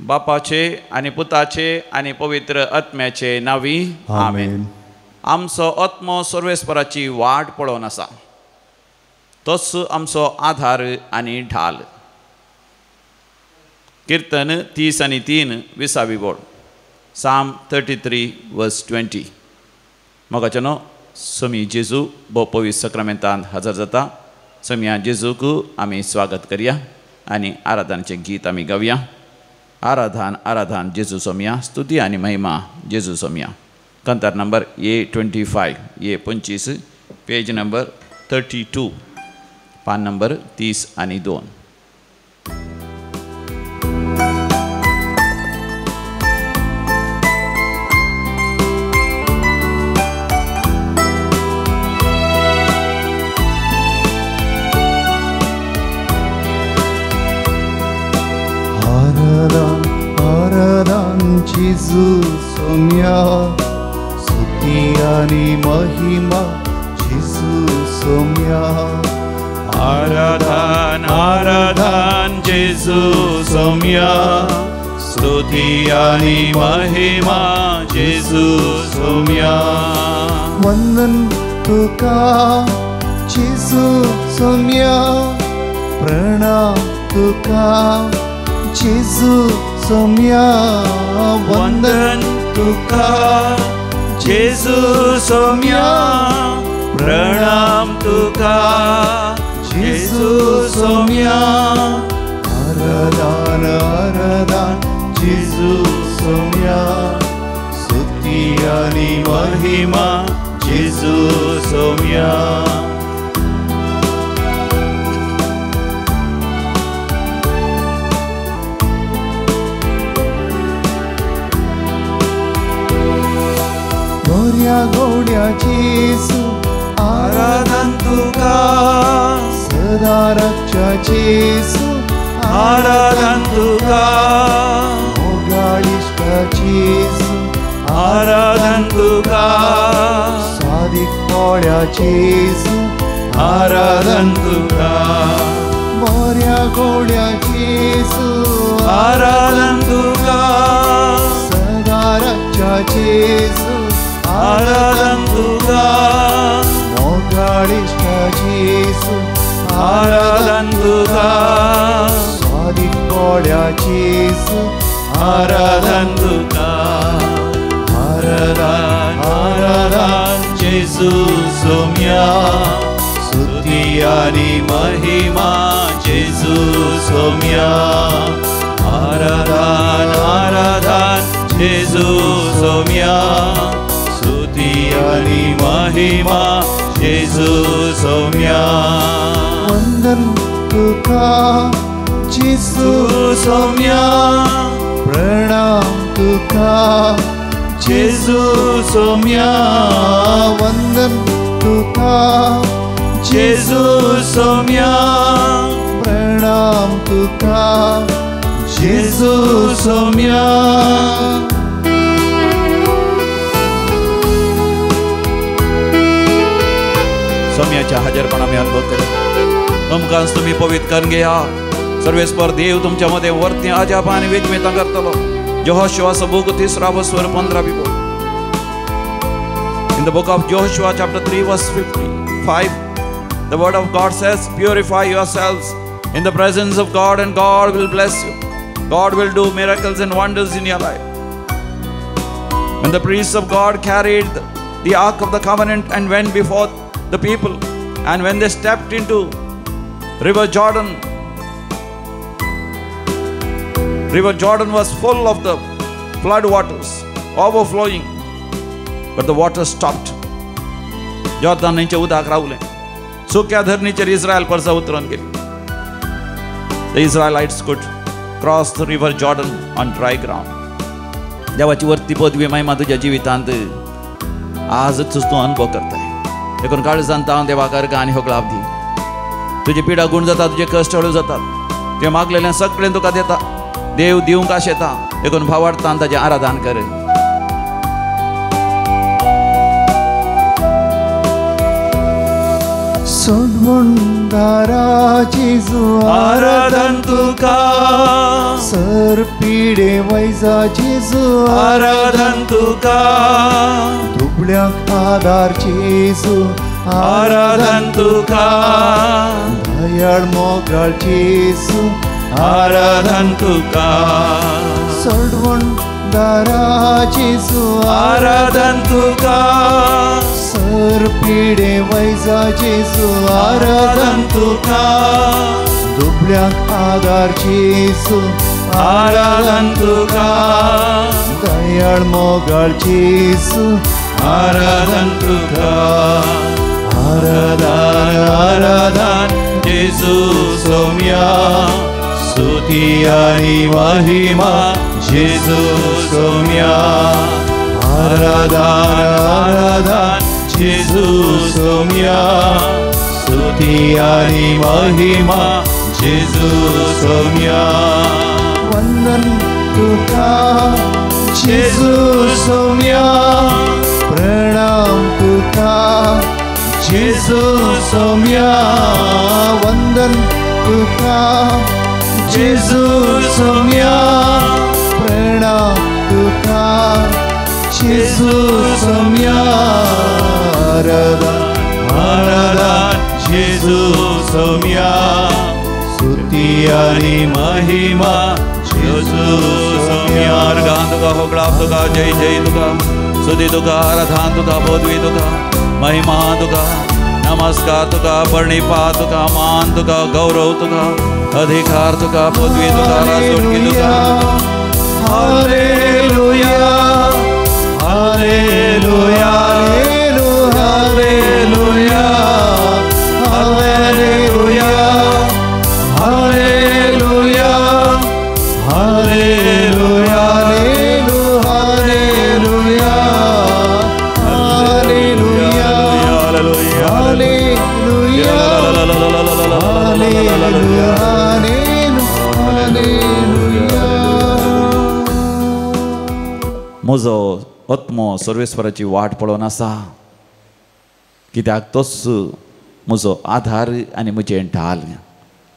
बापाचे आनी पुताचे आनी पवित्र आत्म्याचे नांवी आमेन. आमचो आत्मो सर्वेस्पराची वाट पळोवन आसा, तोच आमचो आधार आनी ढाल. कीर्तन 33 विसावी बोड, साम 33 वर्स 20. मोगाच्यानो, समी जेजू भोव पवित्र सक्रामेंतांत हजर जाता. समिया जेजूक आमी स्वागत करया आनी आराधनाचें गीत आमी गावया. आराधन आराधन जेजू सोमिया, स्तुती आनी महिमा जेजू सोमिया. कंतार number A25, A25, page number 32, पान नंबर 32. जेजू सोम्या, स्तुती आनी महिमा जेजू सोम्या. आराधन आराधन जेजू सोम्या, स्तुती आनी महिमा जेजू सोम्या. वंदन तुका जेजू सोम्या, प्रणाम तुका जेजू सोम्या. वंदन तुका जेजू सोम्या, प्रणाम तुका जेजू सोम्या. आराधन आराधन जेजू सोम्या, स्तुती आनी महिमा जेजू सोम्या. गोड्या गोड्या जेजू आराधन तुका, सदा रक्षा जेजू आराधन तुका, मोगाळिश्टा जेजू आराधन तुका, सादीक पोळ्या जेजू आराधन तुका. बोऱ्या गोड्या जेजू आराधन तुका, सदा रक्षा जेजू आराधन तुका, मोगाळिश्टा जेजू आराधन तुका, सादीक पोळ्या जेजू आराधन तुका. आराधन आराधन जेजू सोम्या, स्तुती आनी महिमा जेजू सोम्या. आराधन आराधन जेजू सोम्या, स्तुती आनी महिमा जेजू सोम्या. वंदन तुका जेजू सोम्या, प्रणाम तुका जेजू सोम्या. वंदन तुका जेजू सोम्या, प्रणाम तुका जेजू सोम्या. सोम्याच्या हजरपणा आमी अनुभव करूं. तुमकांच तुमी पवित्र करून घेया. सर्वेस्पर देव तुमच्या मध्ये वरती अजाप आनी विजमेतां करतलो. Joshua book 3 verse 15 बोल. In the book of Joshua chapter 3 verse 55, the word of God says, purify yourselves in the presence of God and God will bless you. God will do miracles and wonders in your life. When the priests of God carried the Ark of the Covenant and went before the people, and when they stepped into River Jordan, River Jordan was full of the flood waters, overflowing, but the water stopped. Jordan न्हंयचें उदक रावलें. सुक्या धरणीचेर इस्रायल परसा उतरून गेली. The Israelites could cross the river Jordan on dry ground. देवाची वरती पदवी महिमा तुज्या जिवितांत आजच तूं अनुभव करताय. देखून काळजान तावन देवाक अर्गां आनी होगळाप दी. तुजी पिडा गुण जाता, तुजे कश्ट हळू जातात. तुवें मागलेलें सगळें तुका दिता. देव दिवंक आशेता. देखून भावार्थान ताजें आराधन कर. सोडवणदारा जेजू आराधन तुका, सदा सर पिडे वैजा जेजू आराधन तुका दुबळ्यांक आदार जेजू आराधन तुका दयाळ मोगाळ जेजू आराधन तुका सोडवण दारा जेजू आराधन तुका सर पिडे वैजा जेजू आराधन तुका दुबळ्यांक आदार जेजू आराधन तुका दयाळ मोगाळ जेजू आराधन तुका आराधन आराधन जेजू सोम्या स्तुती आणि महिमा जेजू सोम्या आराधन आराधन जेजू सोम्या स्तुती आणि महिमा जेजू सोम्या वंदन तुका जेजू सोम्या प्रणाम तुका जेजू सोम्या वंदन तुका जेजू सोम्या प्रणाम तुका जेजू सोम्या आराधन आराधन जेजू सोम्या स्तुती आणि महिमा जेजू सोम्या अर्घान तुका होगळाप तुका जय जय तुका स्तुती तुका आराधन तुका पदवी तुका महिमा तुका नमस्कार तुका प्रणिपात तुका मान तुका गौरव तुका अधिकार तुका पदवी तुका राजवटकी तुका hallelujah hallelujah hallelujah hallelujah hallelujah hallelujah hallelujah hallelujah hallelujah hallelujah hallelujah. म्हजो आत्मो सर्वेस्वराची वाट पळोवन आसा कित्याक तोच म्हजो आधार आनी म्हजें ढाल.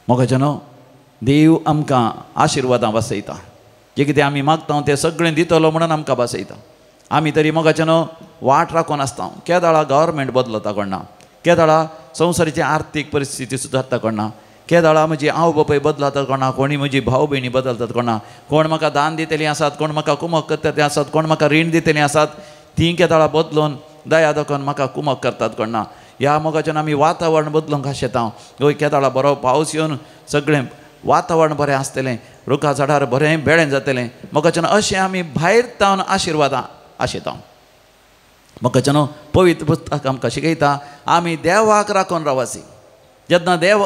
मोगाच्यानो देव आमकां आशिर्वादां बसयता जे कितें आमी मागता तें सगळें दितलो म्हणून आमकां बसयता. आमी तरी मोगाच्यानो वाट राखून आसता. केदाळा गव्हर्मेंट बदलता कोणा, केदाळा संवसाराची आर्थीक परिस्थिती सुदारता कोणा, केदाळा म्हजी आवय बापूय बदलता कोणा, कोणी म्हजी भाव भयणी बदलतात कोणा, कोण म्हाका दान दितलीं आसात, कोण म्हाका कुमक करतलीं आसात, कोण म्हाका रीण दितलीं आसात, तीं केदाळा बदलून दया दाखोवन म्हाका कुमक करतात कोणा. ह्या मोगाच्यान आमी वातावरण बदलूंक आशेता. गोंय केदाळा बरो पावस येवन सगळें वातावरण बरें आसतलें, रुखा झाडार बरें बेळें जातलें. मोगाच्यान अशें आमी भायर तावन आशिर्वादां आशेता. मोगाच्यान पवित्र पुस्तक आमकां शिकयता आमी देवाक राखून रावाची. जेन्ना देव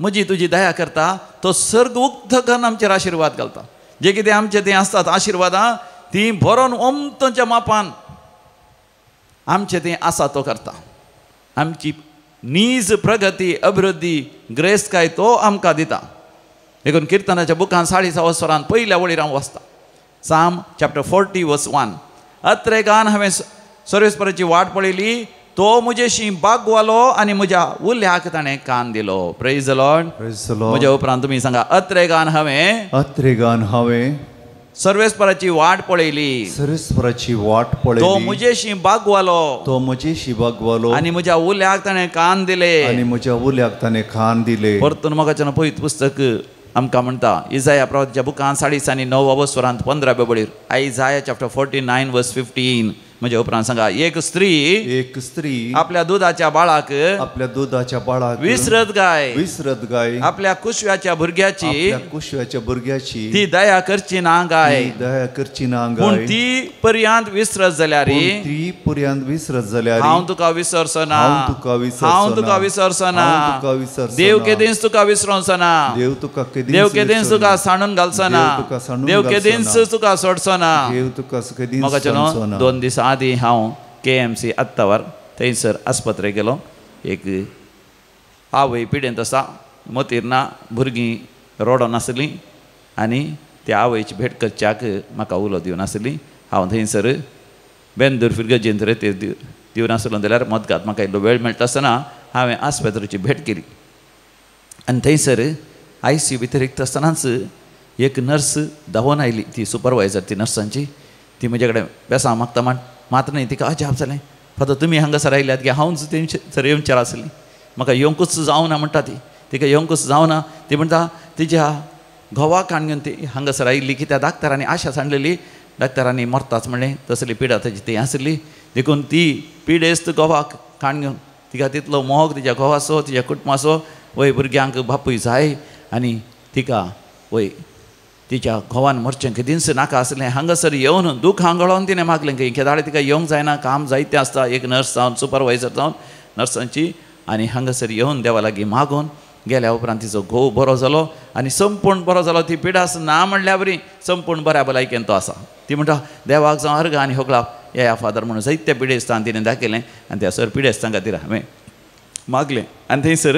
म्हजी तुजी दया करता तो सर्ग उक्त करून आमचेर आशिर्वाद घालता. जे कितें आमचें तीं आसतात आशिर्वादां तीं भरोन ओमतोच्या मापान आमचें तें आसा तो करता. आमची नीज प्रगती अभिवृद्धी ग्रेस्तकाय तो आमकां दिता. देखून किर्तनाच्या बुकान 40 वरान पयल्या वळीर हांव वाचता. Psalm chapter 40 verse 1. अत्रेगान हांवें सर्वेस्पराची वाट पळयली, तो म्हजेशी बागवालो आनी म्हज्या उल्याक ताणें कान दिलो. Praise the Lord. म्हज्या उपरांत तुमी सांगा, अत्रेगान हांवें सर्वेस्पराची वाट पळयली, सर्वेस्पराची वाट पळयली, तो म्हजेशी बागवालो, तो म्हजेशी बागवालो आनी म्हज्या उल्याक ताणें कान दिले, आनी म्हज्या उल्याक ताणें कान दिले. परतून म्हाका पवित्र पुस्तक आमकां म्हणटा इजाया प्रवादाच्या बुकान 40 आणि 9 वरांत 15 बळीर. Isaiah chapter 49 verse 15. म्हज्या उपरांत सांगा, एक स्त्री, एक स्त्री आपल्या दुधाच्या बाळाक, आपल्या दुधाच्या बाळाक विसरत गाय, विसरत गाय, आपल्या कुशव्याच्या भुरग्याची, आपल्या कुशव्याच्या भुरग्याची ती दया करची ना गाय, दया करची ना गाय. पूण ती पर्यंत विसरत जाल्यार, ती पर्यंत विसरत जाल्यार हांव तुका विसरचो ना, हांव तुका विसरचो, हांव तुका विसरचो ना, तुका विसरचो. देव केदींच तुका विसरोचो ना, देव तुका केदींच, देव केदींच तुका सांडून घालचो ना, देव केदींच तुका सोडचो ना, देव तुका केदींच. म्हाका 2 दीस आदी हांव KMC आत्तावर थंयसर आस्पत्रे गेलो. एक आवय पिडेंत आसा, मतीर ना, भुरगीं रोडोन आसलीं आनी त्या आवयची भेट करच्याक म्हाका उलो दिवन आसली. हांव थंयसर बेंदूर फिरगजेंत रेतीर दिवन आसलो जाल्यार मदगात म्हाका इल्लो वेळ मेळटा आसतना हांवें आस्पत्रेची भेट केली आनी थंयसर ICU भितर रिक्त आसतनाच एक नर्स धांवून आयली, ती सुपरवायजर ती नर्सांची, ती म्हजे कडेन बेसां मागता मात न्हय. तिका अजाप जालें, फादर तुमी हांगासर आयल्यात की हांवच तेंचे सर येवचेर आसली, म्हाका येवंकूच जावना म्हणटा ती. तिका येवंकूच जावना. ती म्हणटा तिज्या घोवाक हाडून ती हांगासर आयिल्ली की त्या डाक्टरांनी आशा सांडलेली, डाक्टरांनी मरताच म्हणलें, तसली पिडा ताजी ती आसली. देखून ती पिडेस्त घोवाक काण घेवन तिका तितलो मोग तिज्या घोवाचो तिज्या कुटुंबाचो, वय भुरग्यांक बापूय जाय आनी तिका वय तिच्या घोवान मरचें केदींच नाका आसलें. हांगासर येवन दूख हांगळोन तिणें मागलें की केदाळे तिका येवंक जायना, काम जायतें आसता, एक नर्स जावन सुपरवायजर जावन नर्सांची, आनी हांगासर येवन देवा लागीं मागून गेल्या उपरांत तिचो घोव बरो जालो आनी संपूर्ण बरो जालो. ती पिडास ना म्हणल्या बरी संपूर्ण बऱ्या भलायकेन तो आसा. ती म्हणटा देवाक जावं अर्घ आनी होगळाप येया फादर म्हणून जायत्या पिडेस्तान तिणें दाखयलें आनी त्या सर पिडेस्तां खातीर हांवें मागलें. आनी थंयसर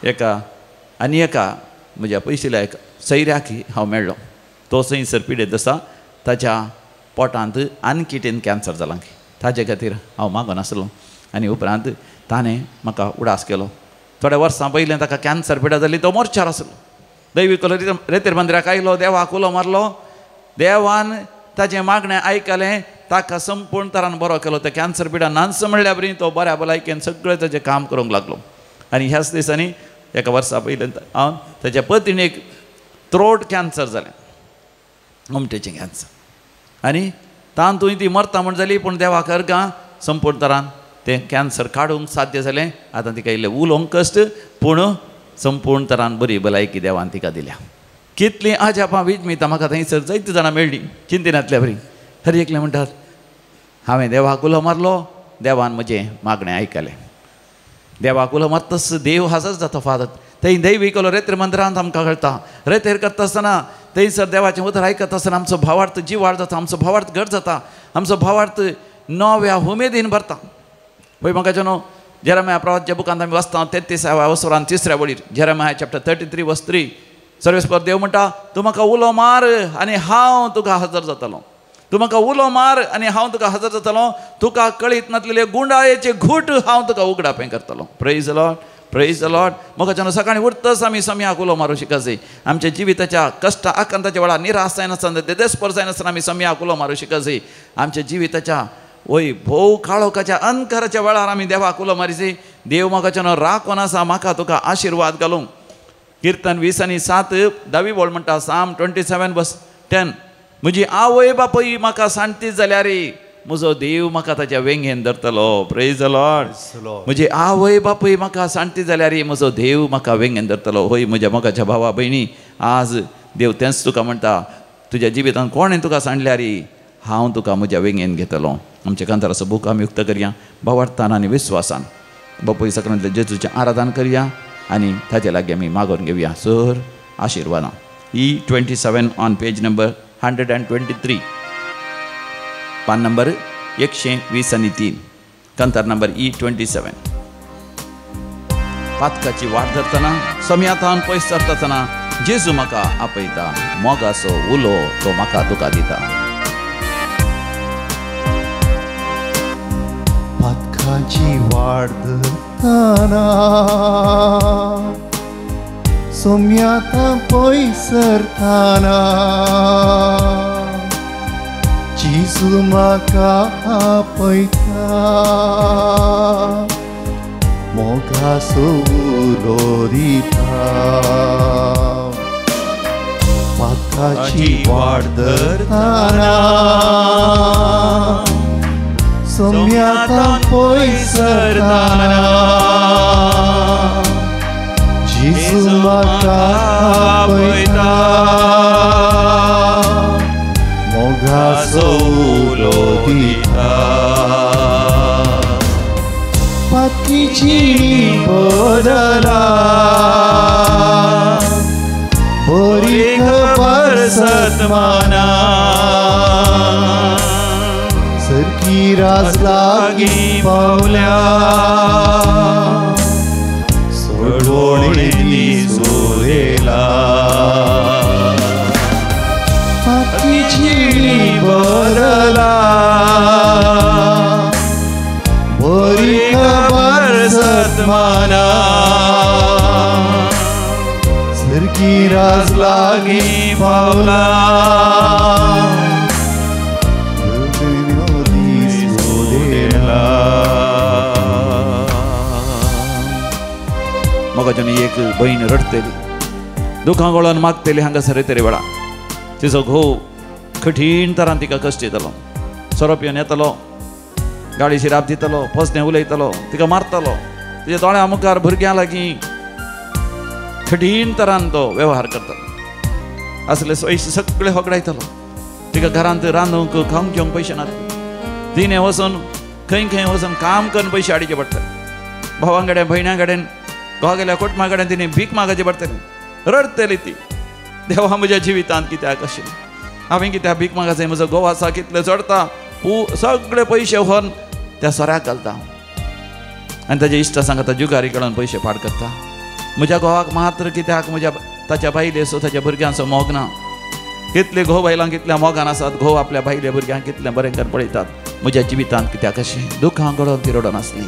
एका आनी एका म्हज्या पयशिल्ल्या एका सैऱ्याक हांव मेळ्ळो. तो थंयसर पिडेस्त आसा, ताच्या पोटांत आनकिटेन कॅन्सर जाला, ताजे खातीर हांव मागून आसलो. आनी उपरांत ताणें म्हाका उडास केलो. थोड्या वर्सां पयलें ताका कॅन्सर पिडा जाली, तो मोर्चार आसलो. दैवी रेतीर मंदिराक आयलो, देवाक उलो मारलो, देवान ताजें मागणें आयकलें, ताका संपूर्ण तरान बरो केलो. ते कॅन्सर पिडा नानस म्हणल्या बरी तो बऱ्या भलायकेन सगळें ताजें काम करूंक लागलो. आनी ह्याच दिसांनी एका वर्सा पयलें हांव ताच्या पत्नीक थ्रोट कॅन्सर जालें, उमटेचें कॅन्सर, आनी तातूंत ती मरता म्हण जाली, पूण देवाक अर्गां संपूर्ण तरान तें कॅन्सर काडूंक साध्य जालें. आतां तिका इल्लें उलोवंक कश्ट, पूण संपूर्ण तरान बरी भलायकी देवान तिका दिल्या. कितलीं अजापां विजमितां म्हाका थंयसर जायतीं जाणां मेळ्ळीं चिंतिनातल्या बरी. हर एकलें म्हणटात हांवें देवाक उलो मारलो, देवान म्हजें मागणें आयकलें. देवाक उलो मारतच देव हाजर जाता फादर. थंय दैवी केलो रेत्र मंदिरांत आमकां कळटा. रेतेर करता आसतना थंयसर देवाचें उतर आयकता आसतना आमचो भावार्थ जिवाळ जाता, आमचो भावार्थ घट जाता, आमचो भावार्थ नव्या उमेदीन भरता. पळय म्हाका न्हू जेरमाया प्रवाच्या बुकांत आमी वाचता 33व्या वसरान 3ऱ्या वळीर, जेरमाया चॅप्टर 33 वर्स 3, सर्वेस्पर देव म्हणटा तूं म्हाका उलो मार आनी हांव तुका हजर जातलो, तूं म्हाका उलो मार आनी हांव तुका हजर जातलो, तुका कळीत नासलेले गुंडाळेचे घूट हांव तुका उगडापें करतलो. Praise the Lord, praise the Lord. म्हाका जेन्ना सकाळीं उठतच आमी सम्याक उलो मारूं शिकत. आमच्या जिविताच्या कश्ट आकांताच्या वेळार निराश जायनासतना, देदेस्पर जायनासतना आमी सम्याक उलो मारूं शिकत. आमच्या जिविताच्या वय भोव काळोखाच्या अंधकाराच्या वेळार आमी देवाक उलो मारिसी. देव म्हाका जेन्ना राखून आसा म्हाका तुका आशिर्वाद घालूंक. किर्तन 20:7 धावी वळ म्हणटा, साम 27 वर्स 10, म्हजी आवय बापूय म्हाका सांडती जाल्यार म्हजो देव म्हाका ताच्या वेंगेन धरतलो. Praise the Lord. म्हजी आवय बापूय म्हाका सांडती जाल्यार म्हजो देव म्हाका वेंगेन धरतलो. होय म्हज्या मोगाच्या भावा भयणी, आज देव तेंच तुका म्हणटा, तुज्या जिवितांत कोणें तुका सांडल्यार हांव तुका म्हज्या वेंगेन घेतलो. आमच्या कांताराचो बूक आमी उक्त करया भावार्थान आनी विस्वासान. बापूय सगळ्यांतल्या जेजूचें आराधन करया आनी ताचे लागीं आमी मागून घेवया sir आशिर्वादां. E27 on page number 123, पान नंबर 123, कंतार नंबर E27. पातकाची वाट धरतना सम्याथान पयस सरताना जेजू म्हाका आपयता, मोगाचो उलो तो म्हाका तुका दिता. पातकाची वाट धरतना सोम्याता पयस सरताना जेजू म्हाका आपयता, मोगाचो उलो दिता. पातकाची वाट धरतना सोम्याता पयस सरताना जेजू म्हाका आपयता, मोगाचो उलो दिता. पातकीची बदला बरी खबर सतमाना, सरकी राज लागीं पावल्या, सोडवणे दिसुलेला. पातकीची बदला बरी खबर सतमाना, सरकी सरकी राज लागीं पावला मोगाच्यान एक बहीण रडटली दुखां गळोन मागतली हांगासर तरी वेळा तिचो घोव कठीण तरान तिका कश्ट दितलो सोरो पिवन येतलो गाडी शिराप दितलो पसणे उलयतलो तिका मारतलो तिच्या दोळ्या मुखार भुरग्यां लागीं कठीण तरान तो वेव्हार करतलो असले पयशे सगळे होगडायतलो तिका घरांत रांदूंक खावंक घेवंक पयशे नात तिणें वचून खंय खंय वचून काम करून पयशे हाडचे पडटले भावां कडेन भयण्यां कडेन घोवा गेल्या कुटुंबा कडेन तिणें भीक मागची पडटली रडटली ती देवा म्हज्या जिवितांत कित्याक अशें हांवें कित्याक भीक मागाचें म्हजो घोव आसा कितले चडता सगळे पयशे व्हरून त्या सोऱ्याक घालता आनी ताजे इश्टा सांगता जुगारी कडून पयशे पाड करता म्हज्या घोवाक मात्र कित्याक म्हज्या ताच्या बायलेचो ताच्या भुरग्यांचो मोग ना कितले घोव बायलांक कितल्या मोगान आसात घोव आपल्या बायले भुरग्यांक कितलें बरें करून पळयतात म्हज्या जिवितांत कित्याक अशें दुखां गळोवन ती रडोन आसली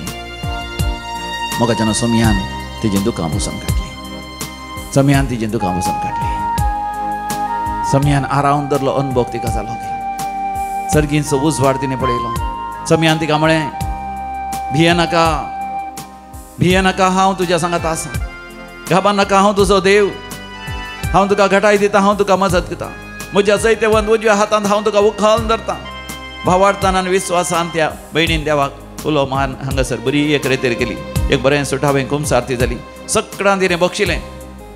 मोगाच्यान सोमयान तिजें दुखां पुसून काडली सम्यान तिजें दुखां पुसून काडली सम्यान आरावन धरलो अनुभव तिका जालो सर्गींचो उजवाड तिणें पळयलो सम्यान तिका म्हळें भिये नाका भिये नाका हांव तुज्या सांगात आसा घाबा नाका हांव तुजो देव हांव तुका घटाय दिता हांव तुका मजत करता म्हज्या जैतेवंत उजव्या हातांत हांव तुका उखलून धरता भावार्थान आनी विस्वासान त्या भयणीन देवाक उलो मान हांगासर बरी एक रेतेर केली एक बरें सुठावें कुमसारती जाली सगळ्यां तिणें बक्षिलें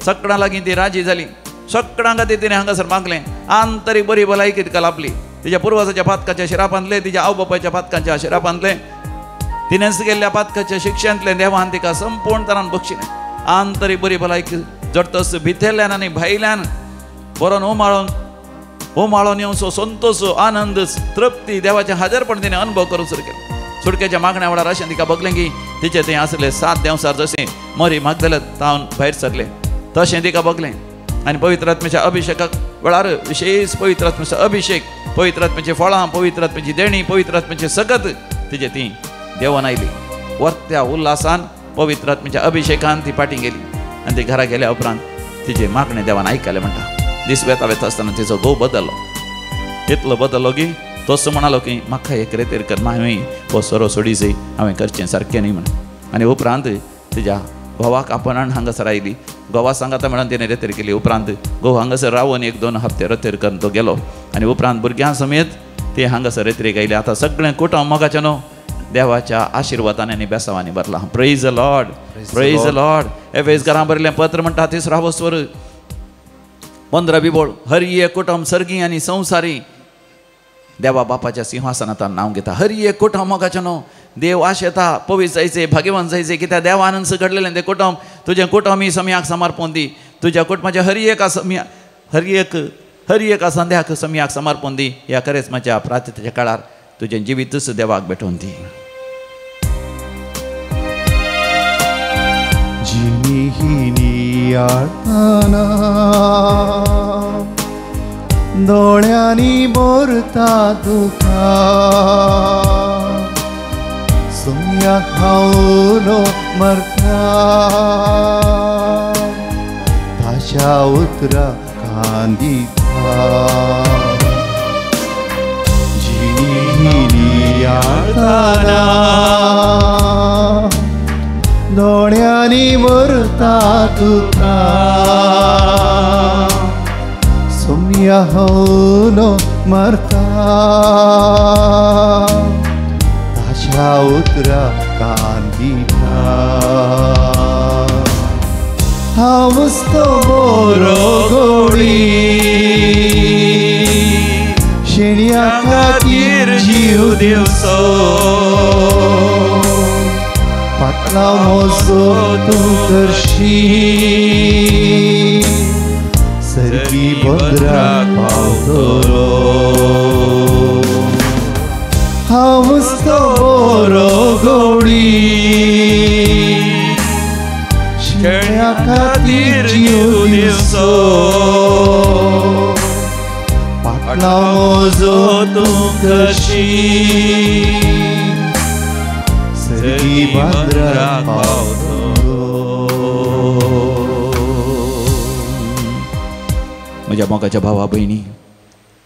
सगळ्यां लागीं ती राजी जाली सगळ्यां खातीर तिणें हांगासर मागलें आंतरीक बरी भलायकी तिका लाभली तिच्या पुर्वजाच्या पातकाच्या शिरापांतलें तिच्या आवय बापायच्या पातकांच्या शिरापांतलें तिणेंच गेल्ल्या पातकाच्या शिक्षांतलें देवान तिका संपूर्ण तरान बक्षिलें आंतरीक बरी भलायकी जडतस भितरल्यान आनी भायल्यान बरोवन उमाळोन उमाळोन येवचो संतोष आनंद तृप्ती देवाचें हाजरपण तिणें अनुभव करूंक सुरू केलें सुटकेच्या मागण्या वेळार अशें तिका बगलें की तिचें थंय आसलें 7 देंवसार जशें मरी मागतले तावन भायर सरलें तशें तिका बगलें आनी पवित्र आत्म्याच्या अभिषेकाक वेळार विशेष पवित्र आत्म्याचो अभिषेक पवित्र आत्म्याची फळां पवित्र आत्म्याची देणी पवित्र आत्म्याची सकत तिचे ती देवान आयली वर्त्या उल्हासान पवित्र आत्म्याच्या अभिषेकान ती फाटीं गेली आनी ती घरा गेल्या उपरांत तिचे मागणें देवान आयकलें म्हणटा दीस वेता वेता आसतना तिचो घोव बदललो इतलो बदललो की तोच म्हणालो की म्हाका एक रेतेर कर हांवें हो सोरो सोडी जाय हांवें करचें सारकें न्ही म्हण आनी उपरांत तिज्या घोवाक आपणान हांगासर आयली घोवा सांगाता म्हणून तिणें रेतेर केली उपरांत घोव हांगासर रावन 1-2 हप्ते रेतेर करून तो गेलो आनी उपरांत भुरग्यां समेत ते हांगासर रेतरेक आयले आतां सगळें कुटुंब मोगाचें न्हू देवाच्या आशिर्वादान आनी बेसावांनी भरला praise the Lord praise the Lord एफेस घरां बरयलें पत्र म्हणटा तिसरो वस्वर 15 बिबोळ हर एक कुटुंब सर्गी आनी संवसारी देवा बापाच्या सिंहासनांत नांव घेता हर एक कुटुंब मोगाचें न्हू देव आशेता पवित्र जायचें भाग्यवान जायचें कित्याक देवानंद घडलेलें तें कुटुंब तुजें कुटुंब ही सम्याक समर्पण दी तुज्या कुटुंबाच्या हर एका सम्या हर एका संध्याक सम्याक समर्पण दी ह्या करेस्माच्या प्रार्थनेच्या काळार तुजें जिवीतच देवाक भेटोवन दी जिनी ही आळताना दोळ्यांनी भरता तुका सोम्याक हांव मरता ताच्या उतरां कान दिता जिनी आळताना दोळ्यांनी भरता तुका सोम्या हांव मरता ताच्या उतरां कान दिता हांवच तो बरो गोडी शेणया खातीर जीव दिवचो पातला म्हजो तूं करशी सरकी बंदराक पावतलो हांवच तो बरो गोडी शेण्या खातीर जीव दिवचो पाटला म्हजो तूं करशी सरकी बंदराक पावतलो. म्हज्या मोगाच्या भावा भयणी,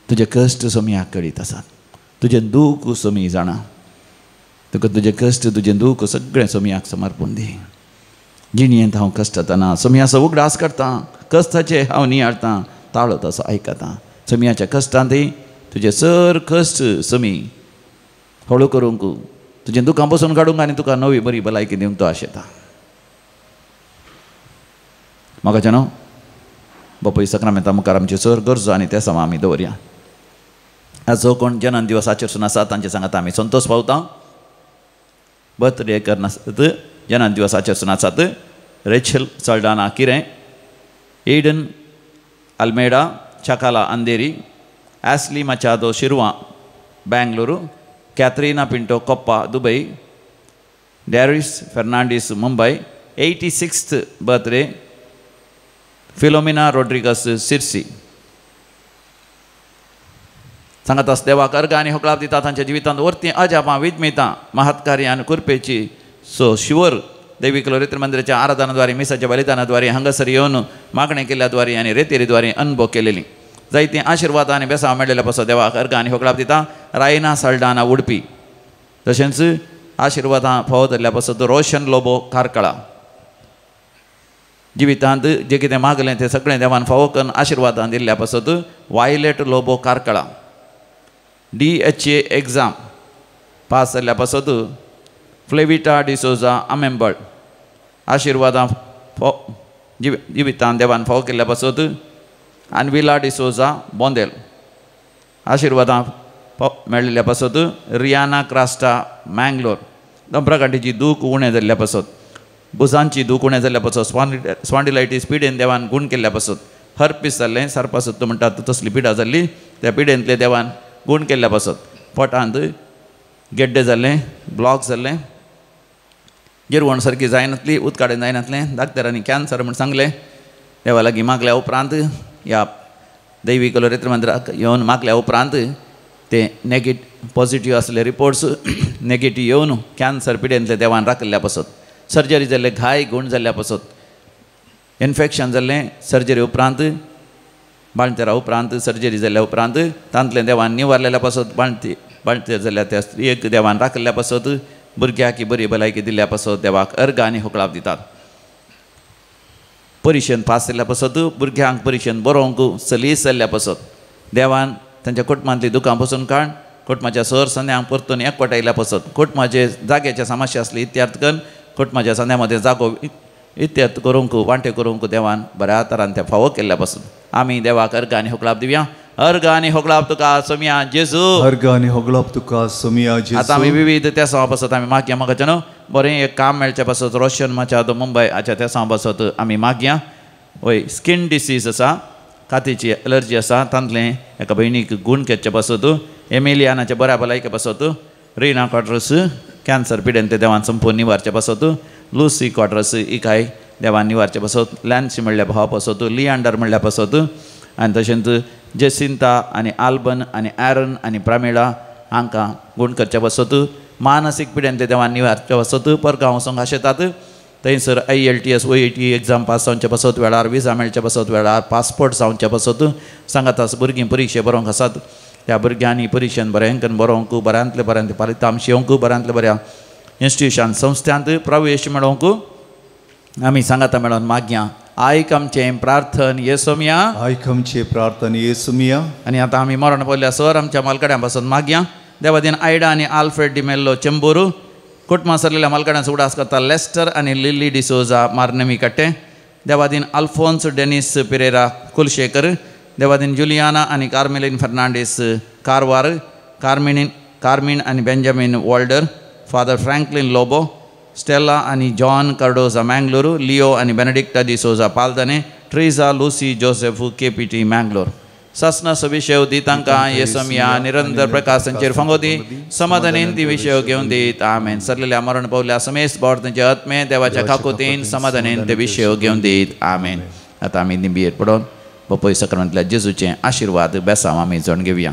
तुजे कश्ट सोमयाक कळीत आसात, तुजें दूख सोमी जाणा, तुका तुजें कश्ट तुजें दूख सगळें सोमयाक समर्पून दी. जिणयेंत हांव कश्टतना सोमयाचो उगडास करतां, कश्टाचे हांव नियाळतां, ताळो तसो आयकतां. सोमयाच्या कश्टांतय तुजें सर कश्ट सोमी हळू करूंक, तुजें दुखां बसून काडूंक आनी तुका नवी बरी भलायकी दिवंक तो आशेता. म्हाका न्हू बापूय सक्रामेंता मुखार आमच्यो सर गरजो आनी ते समा आमी दवरया. आज जो कोण जनन दिवस आचरसून आसा तांचे सांगात आमी संतोश पावता. बर्थडे करनासत जनन दिवस आचरसून आसात Rachel Saldanha Kiren, Eden Almeida Chakala Andheri, Ashley Machado Shirva Bengaluru, Katrina Pinto Koppa Dubai, Darius Fernandes Mumbai, 86th birthday Philomena Rodrigues Sirsi. सांगत आस देवाक अर्घ आनी होकळाप दिता तांच्या जिवितांत वरतीं अजापां विज्मितां महत्कार्य आनी कृपेची सो शिवर दैवीक लोरेत्र मंदिराच्या आराधनाद्वारे मिसाच्या बलिदानाद्वारे हांगासर येवन मागणें केल्ल्या द्वारे आनी रेतेरीद्वारे अनुभव केलेली जायतीं आशिर्वाद आनी बेसांव मेळ्ळेल्या पासत देवाक अर्घ आनी होकळाप दिता रायना सल्डाना उडपी. तशेंच आशिर्वादां फावो जाल्ल्या पासत रोशन लोबो कारकळा. जिवितांत जें कितें मागलें तें सगळें देवान फावो करून आशिर्वादां दिल्ल्या पासत Violet Lobo Karkala. DHA exam pass जाल्ल्या पासत फ्लेविटा डिसोजा आमेंबळ. आशिर्वादां जिवितांत देवान फावो केल्ल्या पासत आनविला डिसोजा बोंदेल. आशिर्वादां मेळिल्ल्या पासत रियाना क्रास्टा मँगलोर. दोंबराकाठीची दूख उणें जाल्ल्या पासत, भुजांची दूख उणें जाल्ल्या पासत, स्वांडिलायटीस पिडेन देवान गूण केल्ल्या पासत, हर्पीस जाल्लें सारपासत म्हणटात तसली पिडा जाल्ली त्या पिडेंतले देवान गूण केल्ल्या पासत, पोटांत गेड्डे जाल्लें, ब्लॉक जाल्लें, जिरवण सारकी जायनातली, उदकाडेन जायनातलें, डाक्टरांनी कॅन्सर म्हूण सांगलें. देवा लागीं मागल्या उपरांत ह्या दैवीक लोरेत्र मंदिराक येवन मागल्या उपरांत ते पॉझिटीव आसले रिपोर्ट्स नेगेटीव येवन कॅन्सर पिडेंतले देवान राखिल्ल्या पासत, सर्जरी जाल्ले घाय गूण जाल्ल्या पासत, इन्फेक्शन जाल्लें सर्जरी उपरांत बाळंतेरा उपरांत सर्जरी जाल्ल्या उपरांत तांतलें देवान निवारलेल्या पासत, बाळंतेर जाल्ल्या त्या स्त्रियेक देवान राखिल्ल्या पासत, भुरग्याक बरी भलायकी दिल्ल्या पासत देवाक अर्घ आनी होकळाप दितात. परिशेन पास जाल्ल्या पासत भुरग्यांक परिशेन बरोवंक सलीस जाल्ल्या पासत देवान तांच्या कुटुंबांतली दुकां बसून काड, कुटुंबाच्या सर संद्यांक परतून एकवटायल्ल्या पासत, कुटुंबाचे जाग्याचे समस्या आसली इत्यार्थ करून कुटुंबाच्या संद्या मदें जागो इत्यर्थ करूंक वांटे करूंक देवान बऱ्या तरान तें फावो केल्ल्या पासून आमी देवाक अर्घ आनी होकळाप दिवया. अर्घ आनी होकळाप तुका सोमया जेजू, अर्घ आनी होकळाप तुका सोमया जेजू. आतां आमी विविध तेसांव पासत आमी मागया. म्हाका न्हू बरें एक काम मेळचे पासत रोशन माचादो मुंबय हाच्या तेसांव पासत आमी मागया. वय स्कीन डिसीज आसा, कातीची एलर्जी आसा, तांतलें एका भयणीक गूण करचे पासत, एमिलियानाच्या बऱ्या भलायके पासत, रिना क्वाड्रस कॅन्सर पिडेन ते देवान संपूर्ण निवारचे पासत, लुसी क्वाड्रस हिकाय देवान निवारचे पासत, लॅन्सी म्हणल्या भावा पासत, लियांडर म्हणल्या पासत, आनी तशेंच जेसिंता आनी आल्बन आनी एरन आनी प्रामिळा हांकां गूण करचे पासत, मानसीक पिडेन ते देवान निवारचे पासत, परगांव वचोंक आशेतात थंयसर IELTS OET exam pass जावचे पासत, वेळार विजा मेळचे पासत, वेळार पासपोर्ट जावचे पासत, सांगात भुरगीं परिक्षे बरोवंक आसात त्या भुरग्यांनी परिक्षेन बरें करून बरोवंक, बऱ्यांतले बऱ्यांतले फलितांश येवंक, बऱ्यांतले बऱ्या इन्स्टिट्यूशन संस्थांत प्रवेश मेळोवंक आमी सांगाता मेळोवन मागया. आयक आमचें प्रार्थन येसोमया, आयक आमचें प्रार्थन येसोमया. आनी आतां आमी मरण पडल्या सर आमच्या मालकड्यां पासून मागया. देवादीन आयडा आनी आल्फ्रेड डिमेल्लो चेंबूर कुटुंबां सरलेल्या मालकड्यांचो उगडास करता लेस्टर आनी लिली डिसोजा मार्नमी कट्टे, देवादीन अल्फोन्स डेनिस पिरेरा कुलशेखर, देवादीन जुलियाना आनी कार्मेलीन फर्नांडीस कारवार, कार्मीन आनी Benjamin Walder, father Franklin Lobo, Stella आनी जॉन कार्डोजा मँगलोरू, लिओ आनी Benedicta D'Souza Paldane, Teresa Lucy Joseph KPT Mangalore. ससना सविशेव दी तांकां येसमया निरंतर प्रकाशांचेर फांगो दी, समाधानेन ती विशय घेवन दीत. आमेन. सरलेल्या मरण पावल्या समेस्त बोर तांचे आत्मे देवाच्या काकुतीन समाधानेन ते विशय घेवन दीत. आमेन. आतां आमी निंबियेर पडोन बापूय सक्रांतल्या जेजूचे आशिर्वाद बेसांव आमी जण घेवया.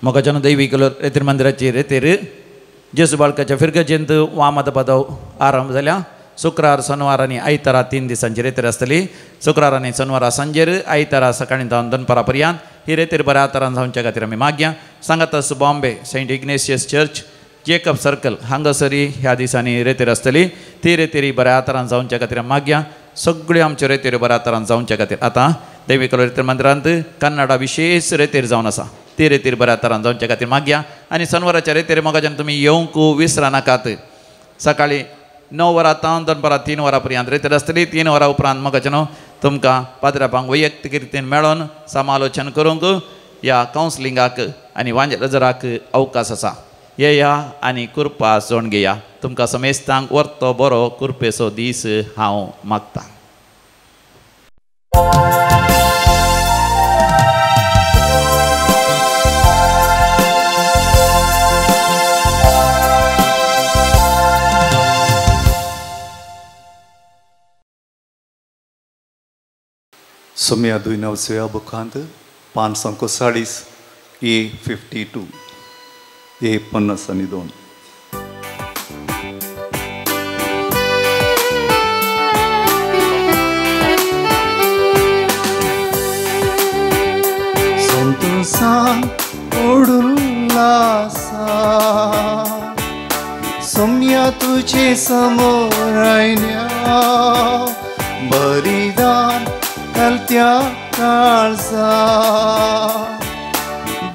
मोगाच्यान दैवी रेतीर मंदिराची रेतीर जेजू बाळकाच्या फिरगजेंत वामत पदव आरंभ जाल्या. शुक्रार शनिवार आनी आयतारा 3 दिसांची रेतीर आसतली. शुक्रार आनी शनिवारा सांजेर, आयतारा सकाळीं जावन दनपारा पर्यंत ही रेतीर बऱ्या तरान जावच्या खातीर आमी मागया. सांगातस Bombay Saint Ignatius church Jacob circle हांगासरी ह्या दिसांनी रेतीर आसतली. ती रेतीरी बऱ्या तरान जावच्या खातीर मागया. सगळ्यो आमच्यो रेतीर बऱ्या तरान जावच्या खातीर आतां देवी रेतीर मंदिरांत कन्नडा विशेष रेतीर जावन आसा. ती रेतीर बऱ्या तरान जावच्या खातीर मागया. आनी शनिवाराच्या रेतीर मोगाच्यान तुमी येवंक विसरा नाकात. सकाळीं 9 वरां तावन दनपारां 3 वरां पर्यंत रेतीर आसतली. 3 वरां उपरांत मोगाच्यान तुमकां पाद्रापांक वैयक्तीक रितीन मेळोन समालोचन करूंक ह्या कावन्सिलिंगाक आनी वांजराक अवकाश आसा. येया आनी कृपा जोण घेया. तुमकां समेस्तांक वर्तो बरो कृपेचो दीस हांव मागतां. सोम्या दुय नवसव्या बुकांत 540 A52 A52. संतोषान ओडुल्लासा सोम्या तुझे समोर आयल्या बलिदान कलत्या काळजा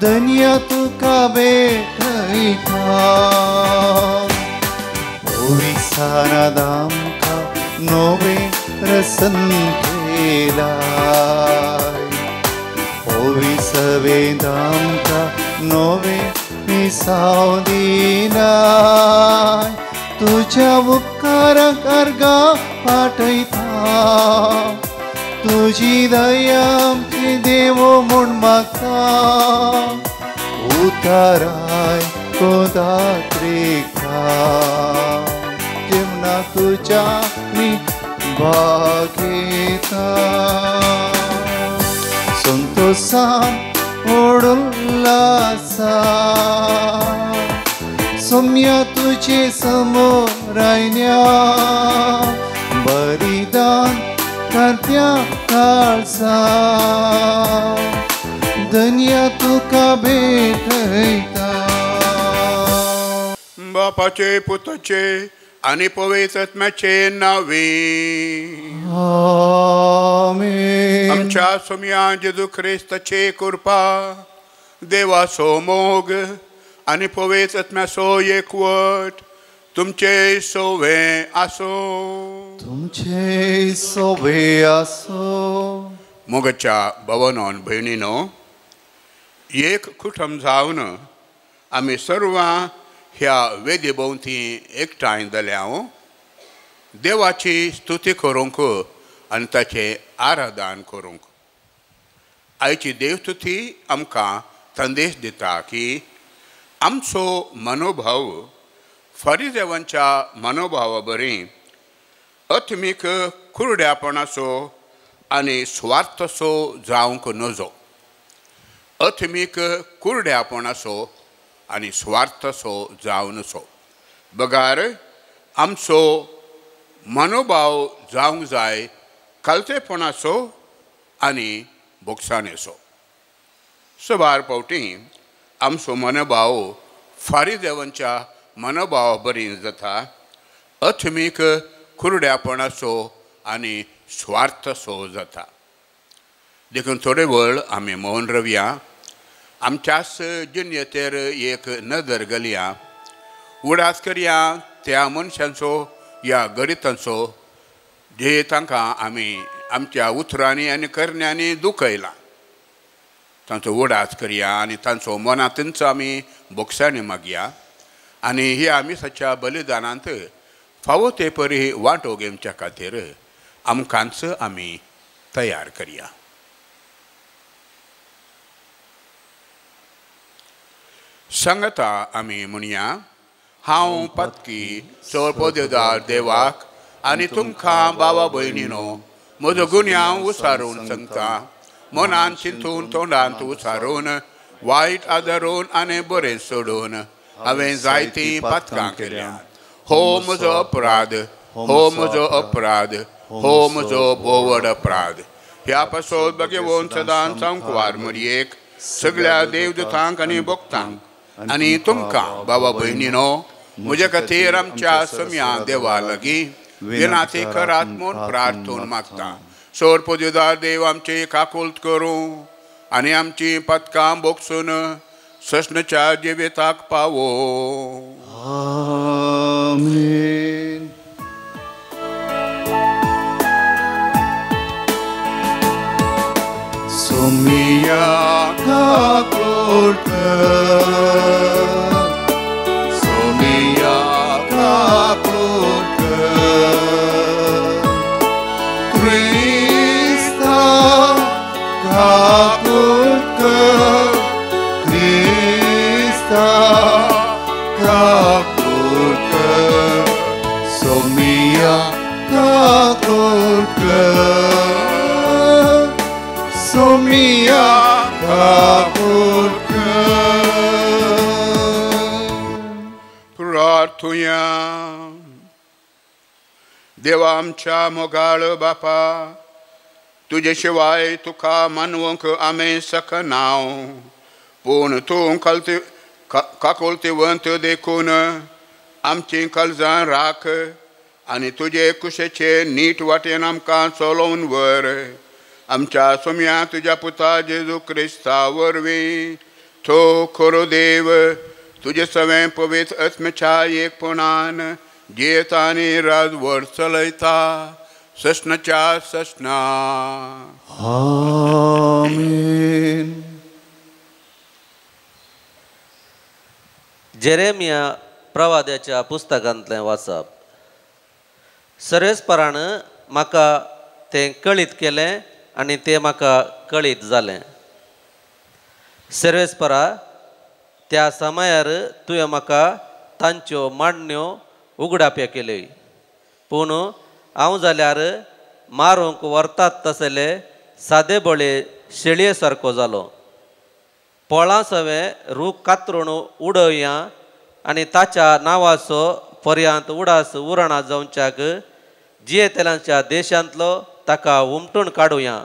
दनिया तुका भेटयता ओरिसाना दामका नोवे रसन केलाय ओविसवे दामका नोवे मिसाव दिलाय तुझ्या उपकाराक अर्गा पाठयता तुझी दया आमची देवो म्हूण मागता उताराय कोदात्रेका जेवणा तुज्या मी भागयता संतोषान ओडुल्लासा सोम्या तुझे समोर आयल्या बलिदान करत्या काळजा दनिया तुका भेटयता. बापाचे पुताचे आनी पवित्र आत्म्याचे नावे आमेन. आमच्या सोम्या जेजू ख्रिस्ताचे कृपा देवाचो मोग आनी पवित्र आत्म्याचो एकवट तुमचे सोवे आसो. तुमचे सोवे आसो. मोगाच्या भवनोन भयणीनो एक कुटुंब जावन आमी सर्वां ह्या वेदी भोंवती एकठांय जाल्या देवाची स्तुती करूंक आनी ताचें आराधन करूंक. आयची देवस्तुती आमकां संदेश दिता की आमचो मनोभाव फारिजेवांच्या मनोभावा बरी आत्मीक कुरड्यापणाचो आनी स्वार्थाचो जावंक नजो. आत्मीक कुरड्यापणाचो आनी स्वार्थाचो जावनसो बगार आमचो मनोभाव जावंक जाय खालतेपणाचो आनी बोगसाणेचो. सबार फावटी आमचो मनोभाव फारिजेवांच्या मनोभाव बरी जाता आत्मीक कुरड्यापणाचो आनी स्वार्थाचो जाता. देखून थोडे वेळ आमी मौन रवया. आमच्याच जिणेचेर एक नदर घालया. उडास करया त्या मनशांचो या गरितांचो जे तांकां आमी आमच्या उतरांनी आनी करण्यांनी दुखयला. तांचो उडास करया आनी तांचो मनांतूच आमी बोगसाणी मागया आनी ह्या मिसाच्या बलिदानांत फावो ते परी वांटो घेवच्या खातीर आमकांच आमी तयार करया. सांगता आमी म्हणया, हांव पातकी चड पदेदार देवाक आनी तुमकां बाबा भयणीनो म्हजो गुन्यांव उसारून सांगता. मनान चिंतून तोंडांत उसारून वायट आदारून आनी बरें सोडून हांवें जायतीं पातकां केल्या. हो म्हजो अपराध, हो म्हजो अपराध, हो म्हजो बोवड अपराध. ह्या पासत बगेवन सदां सांकवार मरयेक सगळ्या देवदूतांक आनी भक्तांक आनी तुमकां बाबा भयणीनो म्हज्या खातीर आमच्या सम्या देवा लागीं विनाती करात म्हूण प्रार्थून मागता. सोर पदवीदार देव आमची काकुल्त करूं आनी आमची पदकां बोगसून सस्नच्या जिविताक पावो. आमेन. सोमिया काकुळट, सोमिया काकुळट, क्रिस्ता काकुळट, क्रिस्ता काकुळट, सोमिया काकुळट, सोमिया काकुळट. प्रार्थुया. देवा आमच्या मोगाळ बापा, तुजे शिवाय तुका मानवंक आमी शकना, पूण तूं काकुळतीवंत देखून आमची काळजां राख आनी तुजे कुशेचे नीट वाटेन आमकां चलोवन व्हर. आमच्या सोम्या तुज्या पुता जेजू क्रिस्ता वरवीं तो खरो देव तुजे सवें पवित्र आत्म्याच्या एकपणान जियेता आनी राजवट चलयता सस्नाच्या सस्ना. आमेन. जेरेमिया प्रवाद्याच्या पुस्तकांतलें वाचप. सर्वेस्परान म्हाका तें कळीत केलें आनी तें म्हाका कळीत जालें. सर्वेस्परा, त्या समयार तुवें म्हाका तांच्यो मांडण्यो उगडाप्यो केल्यो, पूण हांव जाल्यार मारूंक व्हरतात तसले सादे बळे शेळये सारको जालो. पोळां सवें रूख कातरून उडोवया आनी ताच्या नांवाचो पर्यांत उडास उरणा जावच्याक जियेतल्यांच्या देशांतलो ताका उमटून काडुया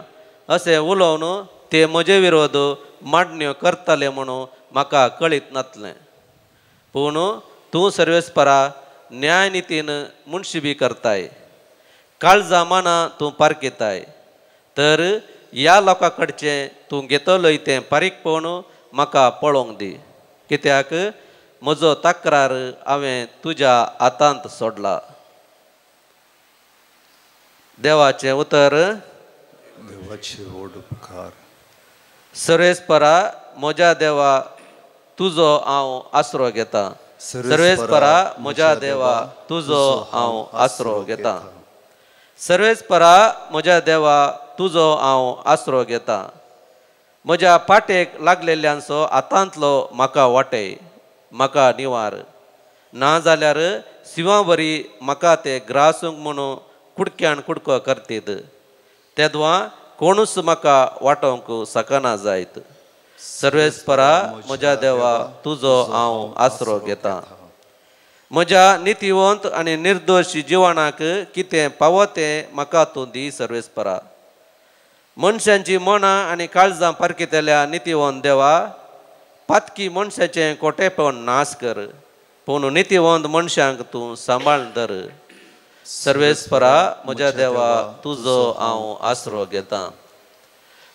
अशें उलोवन ते म्हजे विरोध मांडण्यो करतले म्हणून म्हाका कळीत नातलें. पूण तूं सर्वेस्परा न्यायनितीन मुनशी बी करताय, काळजां मानां तूं पारखिताय, तर ह्या लोकां कडचें तूं घेतलोय तें पारीकपण म्हाका पळोवंक दी, कित्याक म्हजो तक्रार हांवें तुज्या हातांत सोडला. देवाचें उतर. देवाचे व्हड उपकार. सर्वेस्परा म्हज्या देवा, तुजो हांव आसरो घेता. सर्वेस्परा म्हज्या देवा, तुजो हांव आसरो घेता. सर्वेस्परा म्हज्या देवा, तुजो हांव आसरो घेता. म्हज्या पाटेक लागलेल्यांचो हातांतलो म्हाका वाटय, म्हाका निवार. ना जाल्यार शिंवा वरी म्हाका ते ग्रासूंक म्हणून कुडक्यान कुडको करतीत, तेदवा कोणूच म्हाका वाटोवंक शकना जायत. सर्वेस्परा म्हज्या देवा, तुजो हांव आसरो घेता. म्हज्या नितीवंत आनी निर्दोश जिवनाक कितें पावो तें म्हाका तूं दी सर्वेस्परा. मनशांची मनां आनी काळजां पारखितल्या नितीवंत देवा, पातकी मनशाचें कोटेपण नाश कर, पूण नितीवंत मनशांक तूं सांबाळ धर. सर्वेस्परा म्हज्या देवा, तुजो हांव आसरो घेता.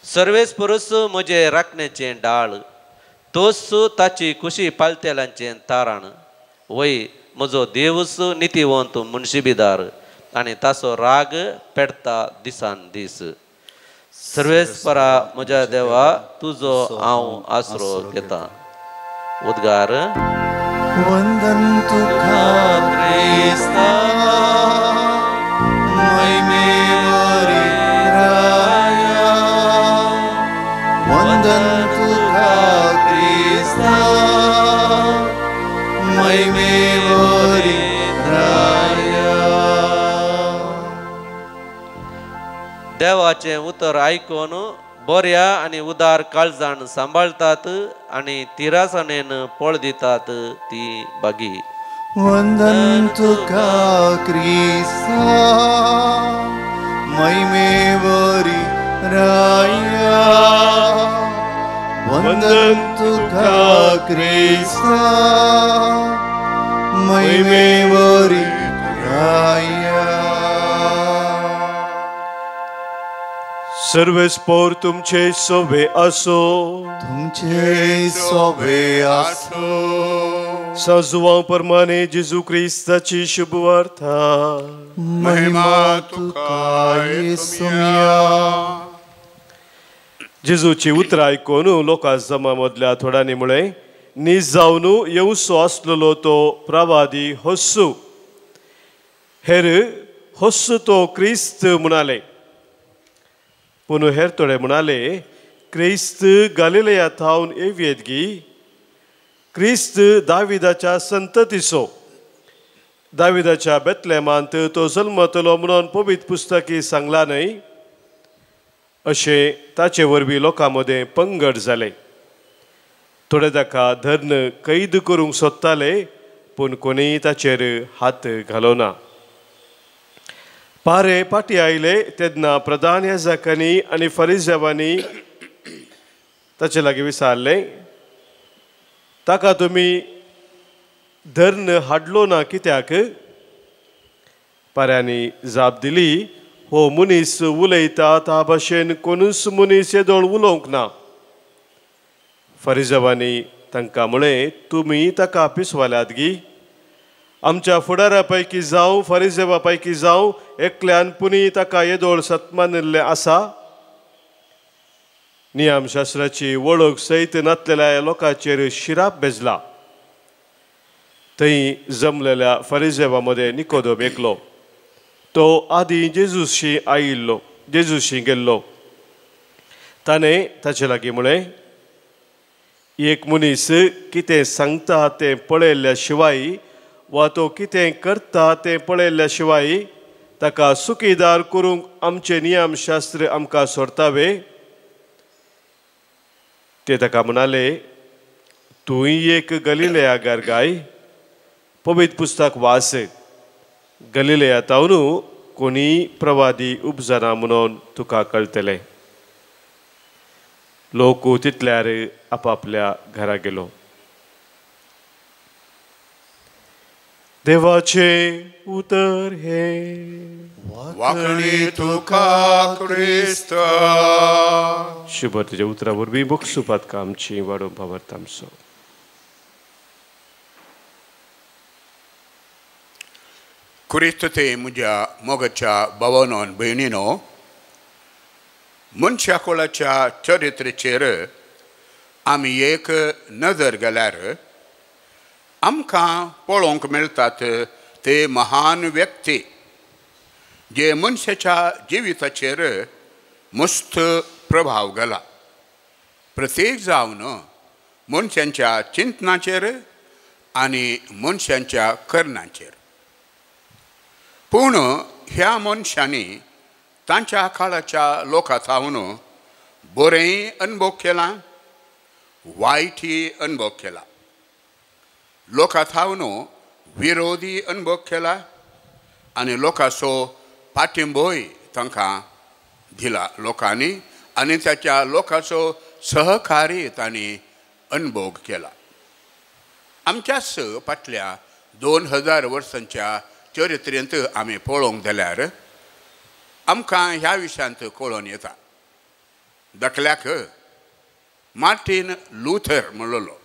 सर्वेस्परूच म्हजे राखणेचें डाळ, तोच ताची कुशी पालतेल्यांचें तारण. वय म्हजो देवूच नितीवंत मुनशिबीदार आनी ताचो राग पेटता दिसान दीस. सर्वेस्परा म्हज्या देवा, तुजो हांव आसरो घेता. उद्गार. वंदन तुका क्रिस्ता, महिमेवरी राया. वंदन तुका क्रिस्ता, महिमेवरी राया. देवाचें उतर आयकून बऱ्या आनी उदार काळजान सांबाळतात आनी तिरासणेन पळ दितात ती बागी. वंदन तुका क्रिस्ता महिमेवरी राया, वंदन तुका क्रिस्ता महिमेवरी राया. सर्वेस्पोर तुमचे सोबे आसो, तुमचे सोबे आसो. सजुवां प्रमाणे जेजू क्रिस्ताची शुभवार्ता. महिमा तुका येसुया. जेजूची उतरां आयकून लोकां जमा मदल्या थोड्यांनी म्हळें, नीज जावन येवचो आसलेलो तो प्रवादी होस्सू, हेर होस्सू तो क्रिस्त म्हणाले. पूण हेर थोडे म्हणाले, क्रिस्त गालिलेया थावन येवयेत गी? क्रिस्त दाविदाच्या संततीचो, दाविदाच्या बेतलेमांत तो जल्मतलो म्हणून पवित्र पुस्तकी सांगला न्हय? अशें ताचे वरवीं लोकां मदें पंगड जाले. थोडे ताका धरून कैद करूंक सोदताले, पूण कोणीय ताचेर हात घालो ना. पारे पाटी आयले तेन्ना प्रधान याजकांनी आनी फरिजेवांनी ताचे लागीं विचारलें, ताका तुमी धरून हाडलो ना कित्याक? पाऱ्यांनी जाप दिली, हो मनीस उलयता त्या भाशेन कोणूच मनीस येदोळ उलोवंक ना. फरिजेवांनी तांकां म्हळें, तुमी ताका पिसवाल्यात गी? आमच्या फुडारा पैकी जावं फरिजेवा पैकी जावं एकल्यान पुणी ताका येदोळ सत्मानिल्लें आसा? नियमशास्त्राची वळख सयत नातलेल्या लोकांचेर शिराप बेजला. थंय जमलेल्या फरिजेवा मदें निकोदम एकलो, तो आदीं जेजूशी आयिल्लो, जेजूशी गेल्लो. ताणें ताचे लागीं म्हळें, एक मनीस कितें सांगता तें पळयल्ल्या शिवाय वा तो कितें करता तें पळयल्ल्या शिवाय ताका सुखीदार करूंक आमचें नियमशास्त्र आमकां सोडटावे? ते ताका म्हणाले, तूंय एक गलिलेयागार गाय, पवित्र पुस्तक वाच, गलिलेया तावन कोणीय प्रवादी उपजना म्हणून तुका कळटलें. लोक तितल्यार आपापल्या घरा गेलो. देवाचे उतर हे. वाखणी तुका क्रिस्ता. शुभ तुज्या उतरा वरवीं बोगसुपात आमची वाडोवंक भावार्थ आमचो. क्रिस्त ते म्हज्या मोगाच्या भावानोन भयणीनो, मनशा कुळाच्या चरित्रेचेर आमी एक नदर घाल्यार आमकां पळोवंक मेळटात ते महान व्यक्ती जे मनशाच्या जिविताचेर मस्त प्रभाव घाला. प्रत्येक जावन मनशांच्या चिंतनाचेर आनी मनशांच्या करणाचेर. पूण ह्या मनशांनी तांच्या काळाच्या लोकां थावन बरेंय अनुभव केला, वायटय अनुभव केला, लोकां थावन विरोधी अनुभव केला आनी लोकांचो पाठिंबोय तांकां दिला लोकांनी, आनी ताच्या लोकांचो सहकार्य तांणी अनुभव केला. आमच्याच फाटल्या 2000 वर्सांच्या चरित्रेंत आमी पळोवंक जाल्यार आमकां ह्या विशयांत कळोन येता. दाखल्याक मार्टीन लुथर म्हणलेलो,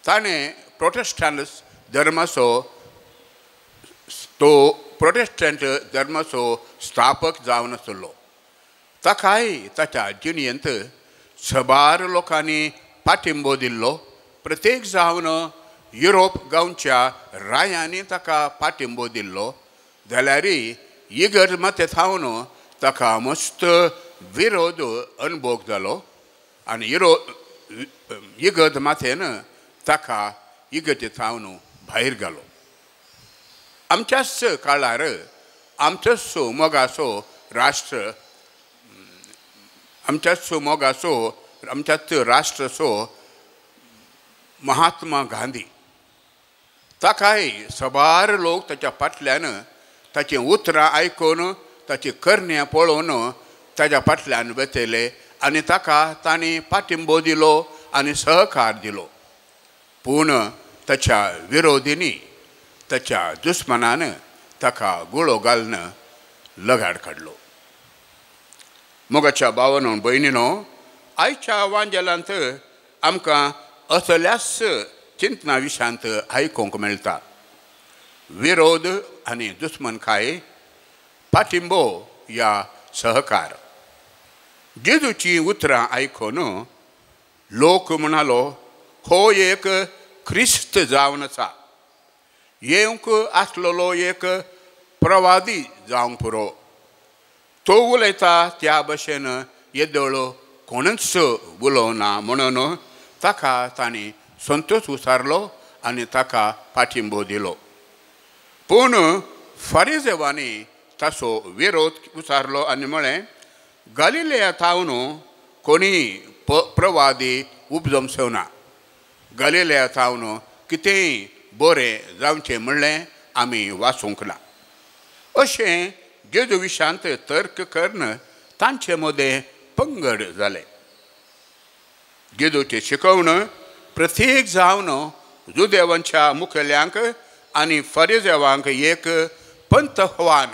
ताणें प्रोटेस्टंट धर्माचो तो प्रोटेस्टंट धर्माचो स्थापक जावन आसलो. ताकाय ताच्या जिणेंत सबार लोकांनी पाठिंबो दिल्लो. प्रत्येक जावन युरोप गांवच्या रायांनी ताका पाठिंबो दिल्लो. जाल्यार इगर्ज माते थावन ताका मस्त विरोध अनुभव जालो आनी इगर्ज माथेन ताका इगर्जे थावन भायर घालो. आमच्याच काळार आमचोच मोगाचो राष्ट्र आमच्याच मोगाचो आमच्याच राष्ट्राचो महात्मा गांधी ताकाय सबार लोक ताच्या फाटल्यान ताचीं उतरां आयकून ताची करण्या पळोवन ताच्या फाटल्यान वेतले आनी ताका तांणी पाठिंबो दिलो आनी सहकार दिलो. पूण ताच्या विरोधींनी ताच्या दुस्मनान ताका गुळो घालून लगाड काडलो. मोगाच्या भावानो भयणीनो, आयच्या वांजेलांत आमकां असल्याच चिंतना विशांत आयकूंक मेळटा. विरोध आनी दुस्मनकाय, पाठिंबो या सहकार. जेजूची उतरां आयकून लोक म्हणालो, हो एक क्रिस्त जावन आसा, येवंक आसलेलो एक प्रवादी जावंक पुरो. तो उलयता त्या भशेन येदोळ कोणूच उलोवना म्हणून ताका तांणी संतोश उसारलो आनी ताका पाठिंबो दिलो. पूण फारिजेवांनी ताचो विरोध उसारलो आनी म्हळें, गालिलेया थावन कोणी प्रवादी उपजमसो ना, गालिलेया थावन कितेंय बरें जावचें म्हणलें आमी वाचूंक ना. अशें जेजू विशांत तर्क करून तांचे मदें पंगड जाले. जेजूचें शिकवण प्रत्येक जावन जुदेवांच्या मुखेल्यांक आनी फारिजेवांक एक पंतहवान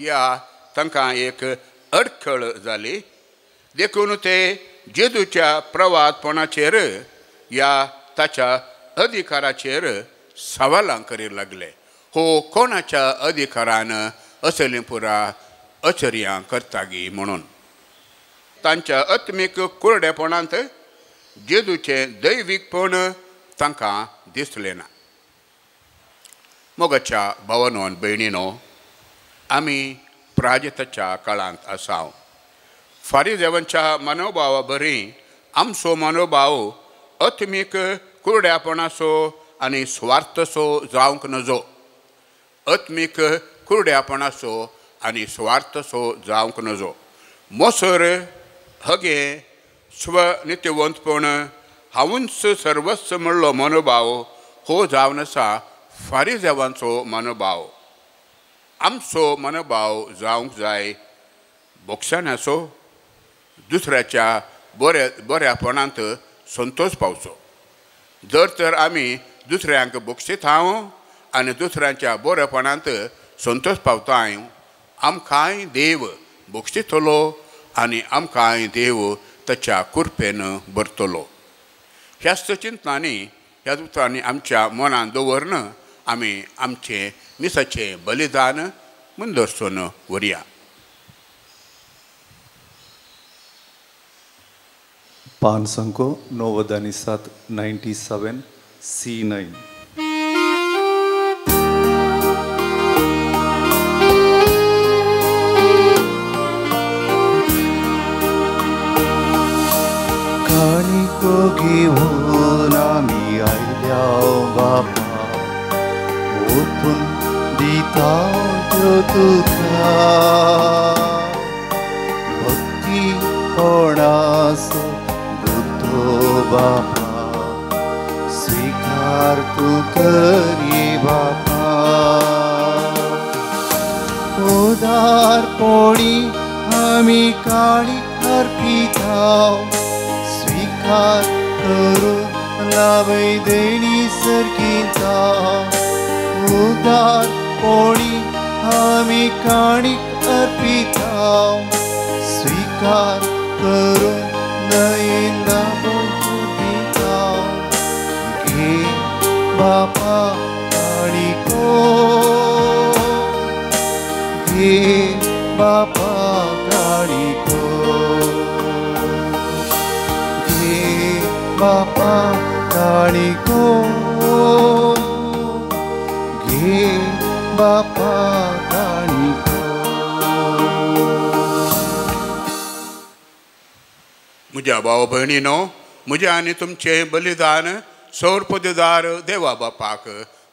या तांकां एक अडखळ जाली. देखून ते जेजूच्या प्रवादपणाचेर या ताच्या अधिकाराचेर सवालां करीत लागले. हो कोणाच्या अधिकारान असलीं पुरा अचर्यां करतागी म्हणून. तांच्या आत्मीक कुरडेपणांत जेजूचें दैवीकपण तांकां दिसलें ना. मोगाच्या भावानो आनी भयणीनो, आमी प्राजताच्या काळांत आसा. फारिजेवांच्या मनोभावा बरी आमचो मनोभाव आत्मीक कुरड्यापणाचो आनी सुवार्थसो जावंक नजो. आत्मीक कुरड्यापणाचो आनी सुवार्थसो जावंक नजो. मोसर हगे स्वनित्यवंतपण हांवूच सर्वस्व म्हणलो मनोभाव हो जावन आसा फारिजेवांचो मनोभाव. आमचो मनोभाव जावंक जाय बोक्षाण्याचो, दुसऱ्याच्या बऱ्यापणांत संतोश पावचो. जर तर आमी दुसऱ्यांक बक्षीत हांव आनी दुसऱ्यांच्या बरेपणांत संतोश पावताय, आमकांय देव बक्षितलो आनी आमकांय देव ताच्या कृपेन भरतलो. ह्याच चिंतनांनी ह्या उतरांनी आमच्या मनान दवरून आमी आमचें मिसाचें बलिदान मुंदरसून व्हरया. पान संको 97 97 C9. काणिको घेऊन आमी आयल्या बापा, ओतून दिता त्यो तुका, भक्ती कोणाचो बुद्धो बापा, स्वीकार तूं करी बापा. उदारपणी आमी काणी अर्पिता, स्वीकार करून लावय देणी सरकिता. उदारपणी आमी काणी अर्पिता, स्वीकार करून दयेन दिता. घे बापा काणिको, घे बापा काणिको, घे बापा काणिको, घे बापा काणिको. म्हज्या भाव भयणीनो, म्हजें आनी तुमचें बलिदान सौरपददार देवा बापाक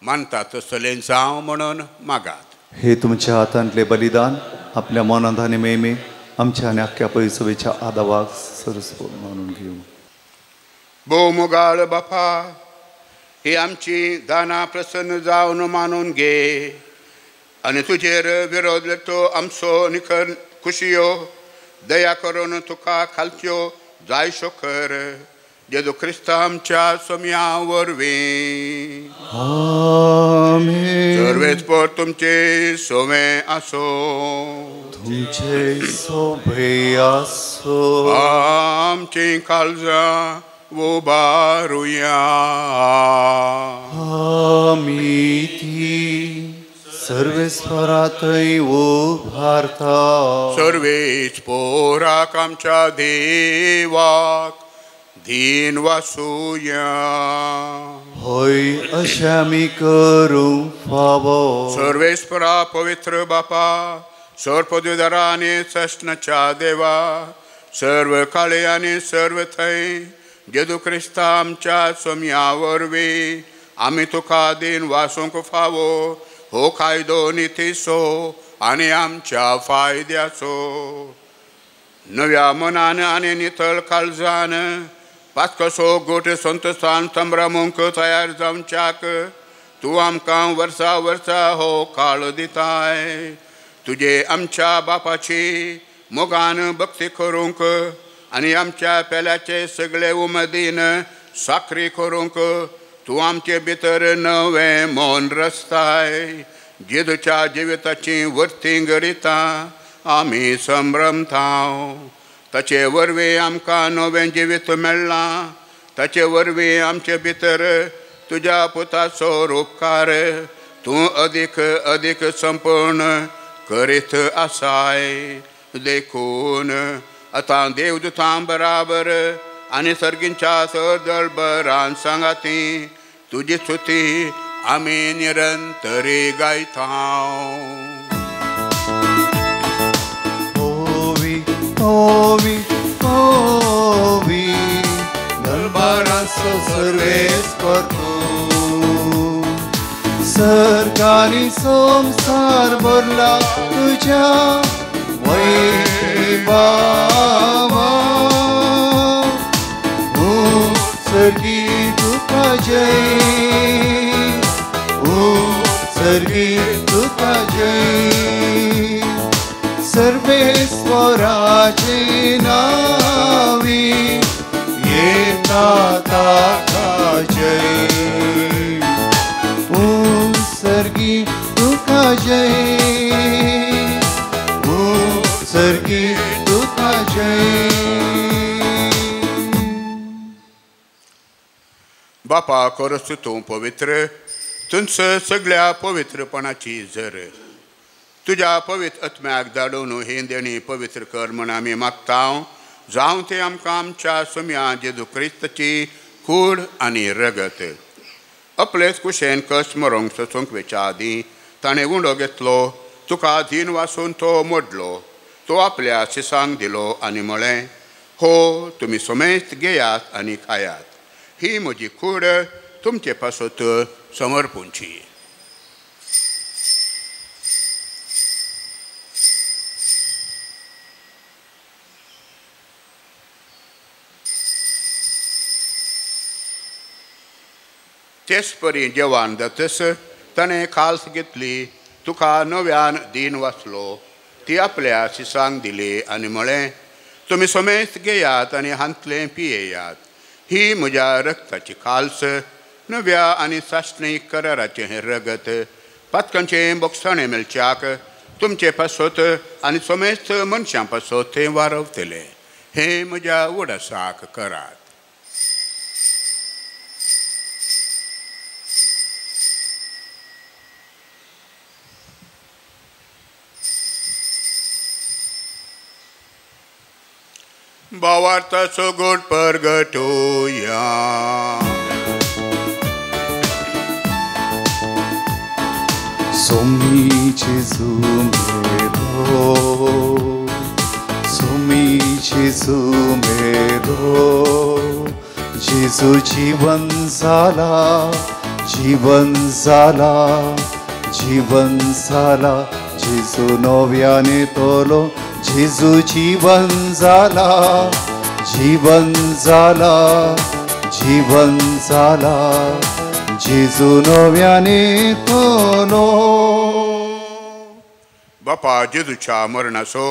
मानता तसलें जावं म्हणून मागात. हे तुमच्या हातांतले बलिदान आपल्या मनांत आनी मेमे आमच्या आनी आख्ख्या परिसभेच्या आदावाक सरस्वत मानून घेवं. भोव मोगाळ बापा, ही आमची दानां प्रसन्न जावन मानून घे आनी तुजेर विरोध तो आमचो निखर खुशयो दया करून तुका खालच्यो जायशो कर जेजू क्रिस्ता आमच्या सोम्या वरवीं. आमेन. सर्वेस्पर तुमचे सोवे आसो. तुमचे सोबे आसो. आमची काळजां उबारुया. आमी ती सर्वेस्परातय उबारता. सर्वेस्पराक आमच्या देवाक दीन वासुया. होय अशें आमी करूंक फावो. सर्वेस्परा पवित्र बापा, सर्वपदवीधरा आनी सश्णाच्या देवा, सर्व काळे आनी सर्व थंय जेजू क्रिस्ता आमच्या सोम्या वरवीं आमी तुका दीन वासूंक फावो हो कायदो नितीचो आनी आमच्या फायद्याचो. नव्या मनान आनी नितळ काळजान पातकसो गोट संतोशान संभ्रमूंक तयार जावच्याक तूं आमकां वर्सा वर्सा हो काळ दिताय. तुजे आमच्या बापाची मोगान भक्ती करूंक आनी आमच्या पेल्याचे सगळे उमेदीन साखरी करूंक तूं आमचे भितर नवें मन रचताय. जेजूच्या जिविताची वर्ती घडिता आमी संभ्रमता. ताचे वरवीं आमकां नवें जिवीत मेळ्ळां. ताचे वरवीं आमचे भितर तुज्या पुताचो उपकार तूं अदीक अदीक संपूर्ण करीत आसाय. देखून आतां देवदूतां बराबर आनी सर्गींच्या सदळबरान सांगाती तुजी स्तुती आमी निरंतरी गायता. होवी होवी होवी दरबाराचो सर्वेस्पर तूं, सरकारी संसार भरला तुज्या वैभावा. उत्सर्गी तुका जय, उत्सर्गी तुका जय, सर्वेस्वराचे नावी येता ताका जय. उत्सर्गी तुका जय, उत्सर्गी तुका जय. बापा करस तूं पवित्र, तुमच सगळ्या पवित्रपणाची जर तुज्या पवित्र आत्म्याक धाडून ही देणी पवित्र कर म्हण आमी मागता. जावं तें आमकां आमच्या सोम्या जेजू क्रिस्ताची कूड आनी रगत. आपलेच कुशेन कस मरोंक सोसूंक वेच्या आदीं ताणें उंडो घेतलो, तुका दीन वासून तो मोडलो, तो आपल्या शिसांक दिलो आनी म्हळें, हो तुमी समेस्त घेयात आनी खायात, ही म्हजी कूड तुमचे पासत समर्पूंची. तेच परी जेवण जातस ताणें खाल्स घेतली, तुका नव्यान दीन वाचलो, ती आपल्या शिसांक दिली आनी म्हळें, तुमी समेस्त घेयात आनी हांतलें पियेयात, ही म्हज्या रक्ताची खाल्स, नव्या आनी सासणी कराराचें हें रगत, पातकांचें बोगसाणें मेळच्याक तुमचे पासत आनी समेस्त मनशां पासत तें वारवतलें. हें म्हज्या उडासाक करात. भावार्थाचो गोड परगटोया. सोमी जेजू मेरो, सोमी जेजू मेरो, जेजू जीवन जाला, जीवन जाला, जीवन जाला, जेजू नव्याने तोलो जेजू जीवन जाला, जीवन जाला, जीवन जाला, जेजू नव्याने तलो. बापा जेजूच्या मरणाचो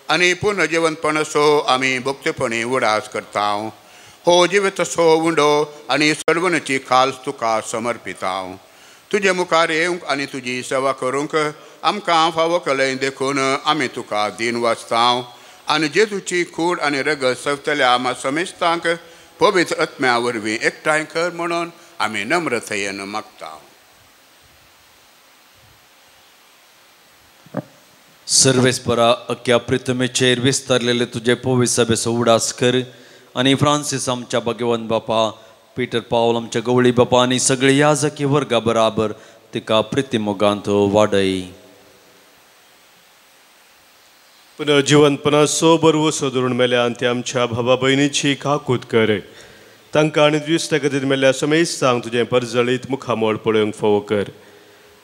आनी पुनर्जिवंतपणाचो आमी भक्तपणी उडास करता. हो जिविताचो उंडो आनी सर्वनाची खास तुका समर्पिता. तुजे मुखार येवंक आनी तुजी सेवा करूंक आमकां फावो केलें देखून आमी तुका दीन वाचता. आनी जेजूची कूड आनी रगत सवतल्या आमा समेस्तांक पवित्र आत्म्या वरवीं एकठांय कर म्हणून आमी नम्रतेन मागता. सर्वेस्परा अख्या प्रितमेचेर विस्तारलेले तुजे पवित्र सभेचो उडास कर आनी फ्रांसीस आमच्या भाग्यवंत बापा, पीटर पावल आमच्या गवळी बापा आनी सगळे याजकी वर्गा बराबर तिका प्रितीमोगांत वाडय. पुनर्जिवंतपणाचो बरवसो धरून मेल्या आनी ते आमच्या भावा भयणीची काकूत कर. तांकां आनी दुसऱ्या गतीन मेल्ल्या समेस्तांक तुजें परजळीत मुखामळ पळोवंक फावो कर.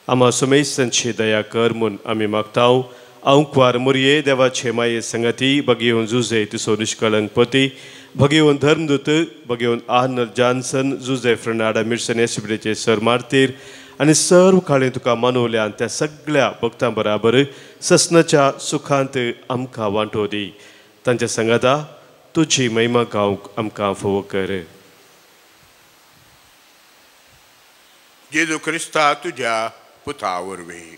आमा समेस्तांची दया कर म्हूण आमी मागता. आंकवार मोरये देवाचे माये संगती भगेवन जुजे तिसो निष्कळंक पती, भगेवन धर्मदूत, भगेवन आर्नल्ड जॉन्सन, जुजे फ्रनाडा मिर्सन एसिबिडेचे सर मार्तीर आनी सर्व काळी तुका मानवल्या त्या सगळ्या भक्तां बराबर ससनाच्या सुखांत आमकां वांटो दी. तांच्या संगाता तुजी महिमा गावंक आमकां फावो कर. जेजू क्रिस्ता तुज्या पुता वरवीं,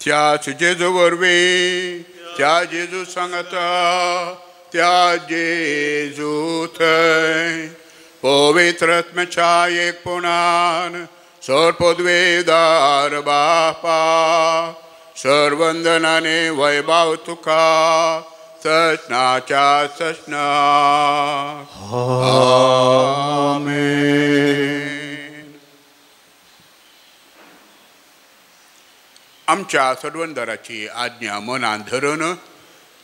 त्याच जेजू वरवीं, त्या जेजू सांगता, त्या जेजू थंय पवित्र आत्म्याच्या एकपणान सर्वपदवेदार बापा, सर्वंदनाने वैभव तुका ससनाच्या ससना. आमेन. आमच्या सर्वंदराची आज्ञा मनान धरून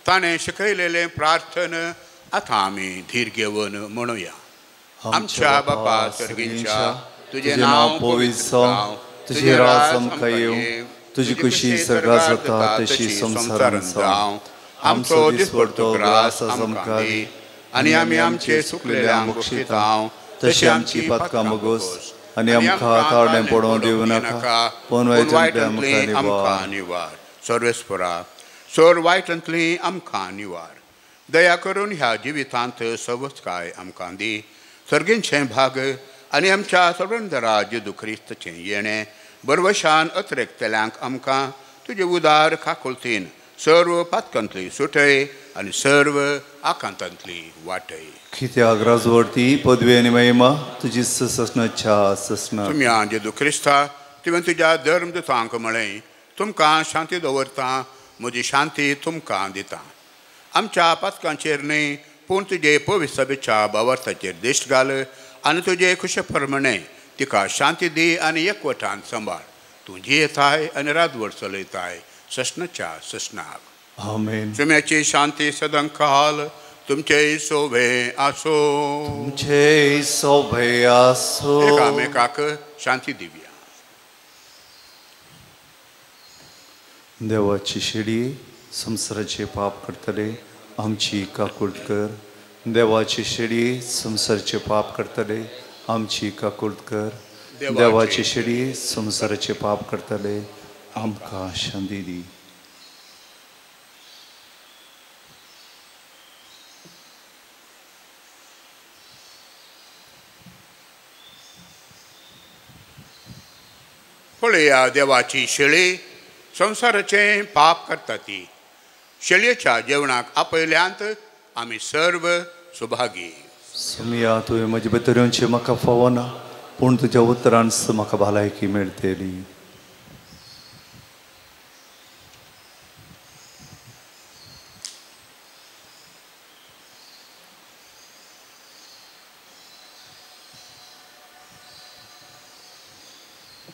ताणें शिकयलेलें प्रार्थन आतां आमी धीर घेवन म्हणुया. आमच्या बापा सर्गींच्या, तुजें नांव पवित्र जावं, तुजें राज आमकां येवं, तुजी खुशी सर्गात जाता तशी संवसारांत जावं. आमचो दिसपडतो ग्रास आमकां दी आनी आमी आमचे चुकलेल्यांक बक्षितांव तशी आमची पातकां बगोस आनी आमकां ताळणें पडोवंक दिवं नाका, पूण वायटांतली आमकां निवार. सर्वेस्परा, सोर वायटांतली आमकां निवार. दया करून ह्या जिवितांत सवस्काय आमकां दी. सर्गींचें भाग आनी आमच्या सर्वंदरा जेजू क्रिस्ताचें येणें बरवशान अत्रेकतल्यांक आमकां तुजे उदार काकुळतीन सर्व पातकांतली सुटय आनी सर्व आकांतांतली वाटय. कित्याक राजवर्ती पदवी आनी महिमा तुजी ससनाच्या ससना. तुमी जेजू क्रिस्ता, तुवें तुज्या धर्मदूतांक म्हळें, तुमकां शांती दवरता, म्हजी शांती तुमकां दिता. आमच्या पातकांचेर न्हय पूण तुजे पवित्र सभेच्या भावार्थाचेर दिश्ट घाल आनी तुजे खुशे प्रमाणे तिका शांती दी आनी एकवटान सांबाळ. तूं जियेताय आनी रातभर चलयताय ससनाच्या ससनाक. आमेन. तुमची शांती सदांकाल तुमचे सोभे आसो. तुमचे सोभे आसो. एकामेकाक शांती दिवया. देवाची शेडी संवसाराचे पाप करतले आमची काकूट कर. देवाची शेडी संवसाराचे पाप करतले आमची काकूट कर. देवाची शेडी संवसाराचे पाप करतले आमकां शांती दी. पळया देवाची शेळी संवसाराचें पाप करता ती. शेळयेच्या जेवणाक आपयल्यांत आमी सर्व सुभागी. सोमिया, तुवें म्हजे भितर येवचें म्हाका फावना, पूण तुज्या उतरान म्हाका भलायकी मेळटली.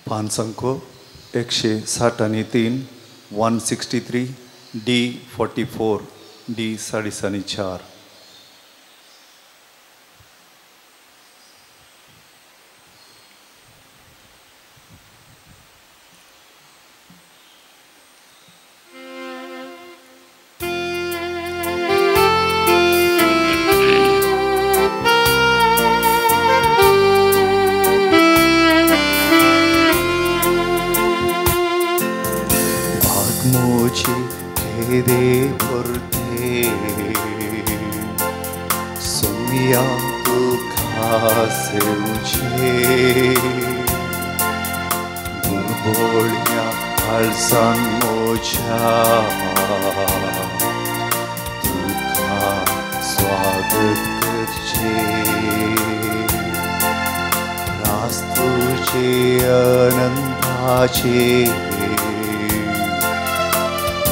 पांच अंक 163, 163, D 44, D 4.5. येवची केदे परते सोम्या तुका सेवचे दुर्बोळ्या काळजान म्हज्या तुका स्वागत करचें रास तुजे अनंताचे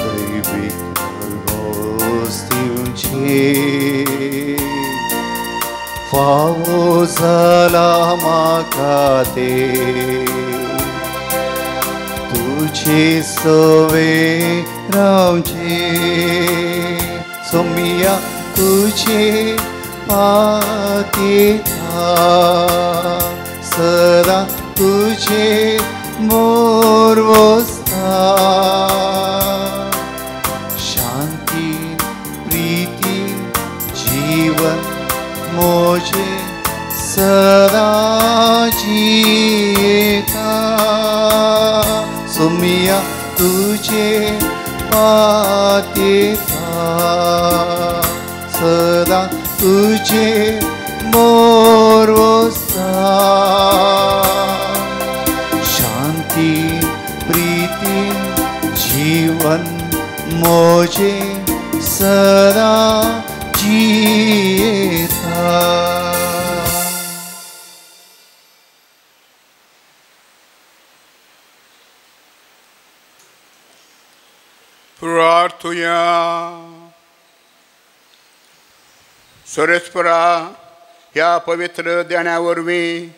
दैवीक भरवंस दिवचे फावो जाला म्हाका ते तुझे सवे रावचे सोमिया तुझे पातेता सदा तुझे मोरवस्ता शांती प्रीती जीवन मोजे सदा जियेता सोमिया तुझे पातेता सदा तुझे मोरवस्ता शांती प्रीती जीवन मोजे सदा जियेता. प्रार्थुया. सुरेश्वरा ह्या पवित्र देण्या वरवीं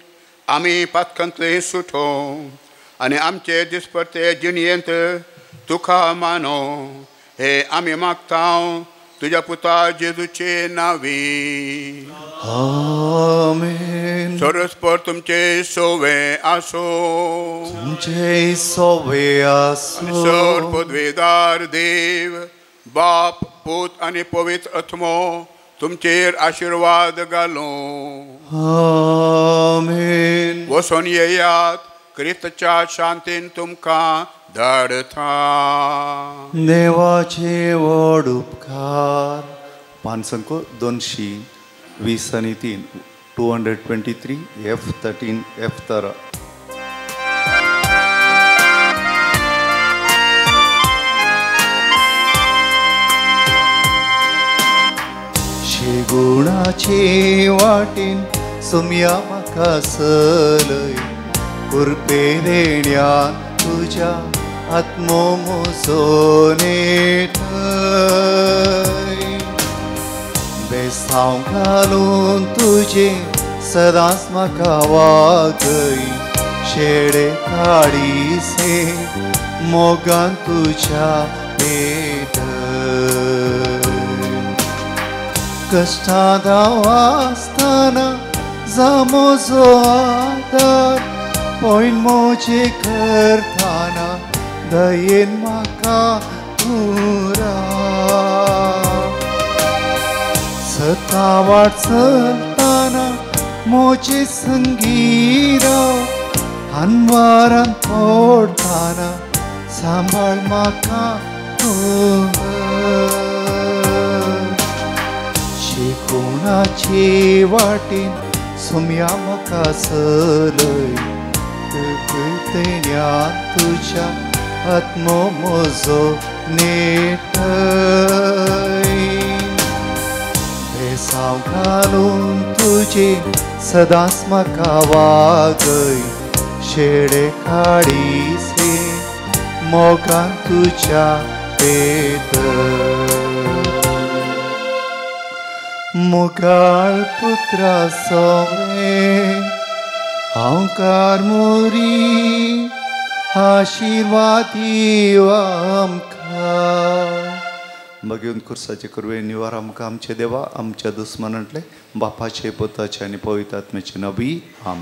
आमी पातकांतले सुटो आनी आमचे दिसपट्टे जिणयेंत तुका मानो हे आमी मागता तुज्या पुता जेजूचे नांवी. आमेन. सरस्पर तुमचे सोवे आसो तुमचे सोवे आसो. सर पदवेदार देव बाप पूत आनी पवित्र आत्मो तुमचेर आशिर्वाद घालूं. आमेन. वसोन येयात क्रिस्ताच्या शांतीन तुमकां धाडता. देवाचे व्हड उपकार. पानसंको 223 223 F13 F13. शेगुणाचे वाटेन सोम्या म्हाका चलय कुरपे देण्यान तुज्या आत्मो म्हजो नेटय बेसांव घालून तुजें सदांच म्हाका वागय शेडे काडीसे मोगान तुज्या पेटय कश्टांत हांव आसतना जा म्हजो आदार पॉयंट मोजे करतना दयेन म्हाका तूं राव सता वाट चलतना म्हजे संगी राव अनवारान पडटना सांबाळ म्हाका तूं शिकोणाचे वाटेन सोम्या म्हाका चलय तेन्या तुज्या आत्मो म्हजो नेटय बेसांव घालून तुजें सदांच म्हाका वागय शेडे काडीसे मोगान तुज्या पेटय मोगाळ पुत्रा सोवे हांवकार मोरी आशिर्वाद दीव आमकां. मागीर खुर्साचे कुरवे निवार आमकां आमचे देवा आमच्या दुस्मनांतले बापाचे पुताचे आनी पवित्र आत्म्याचे नबी. आमेन.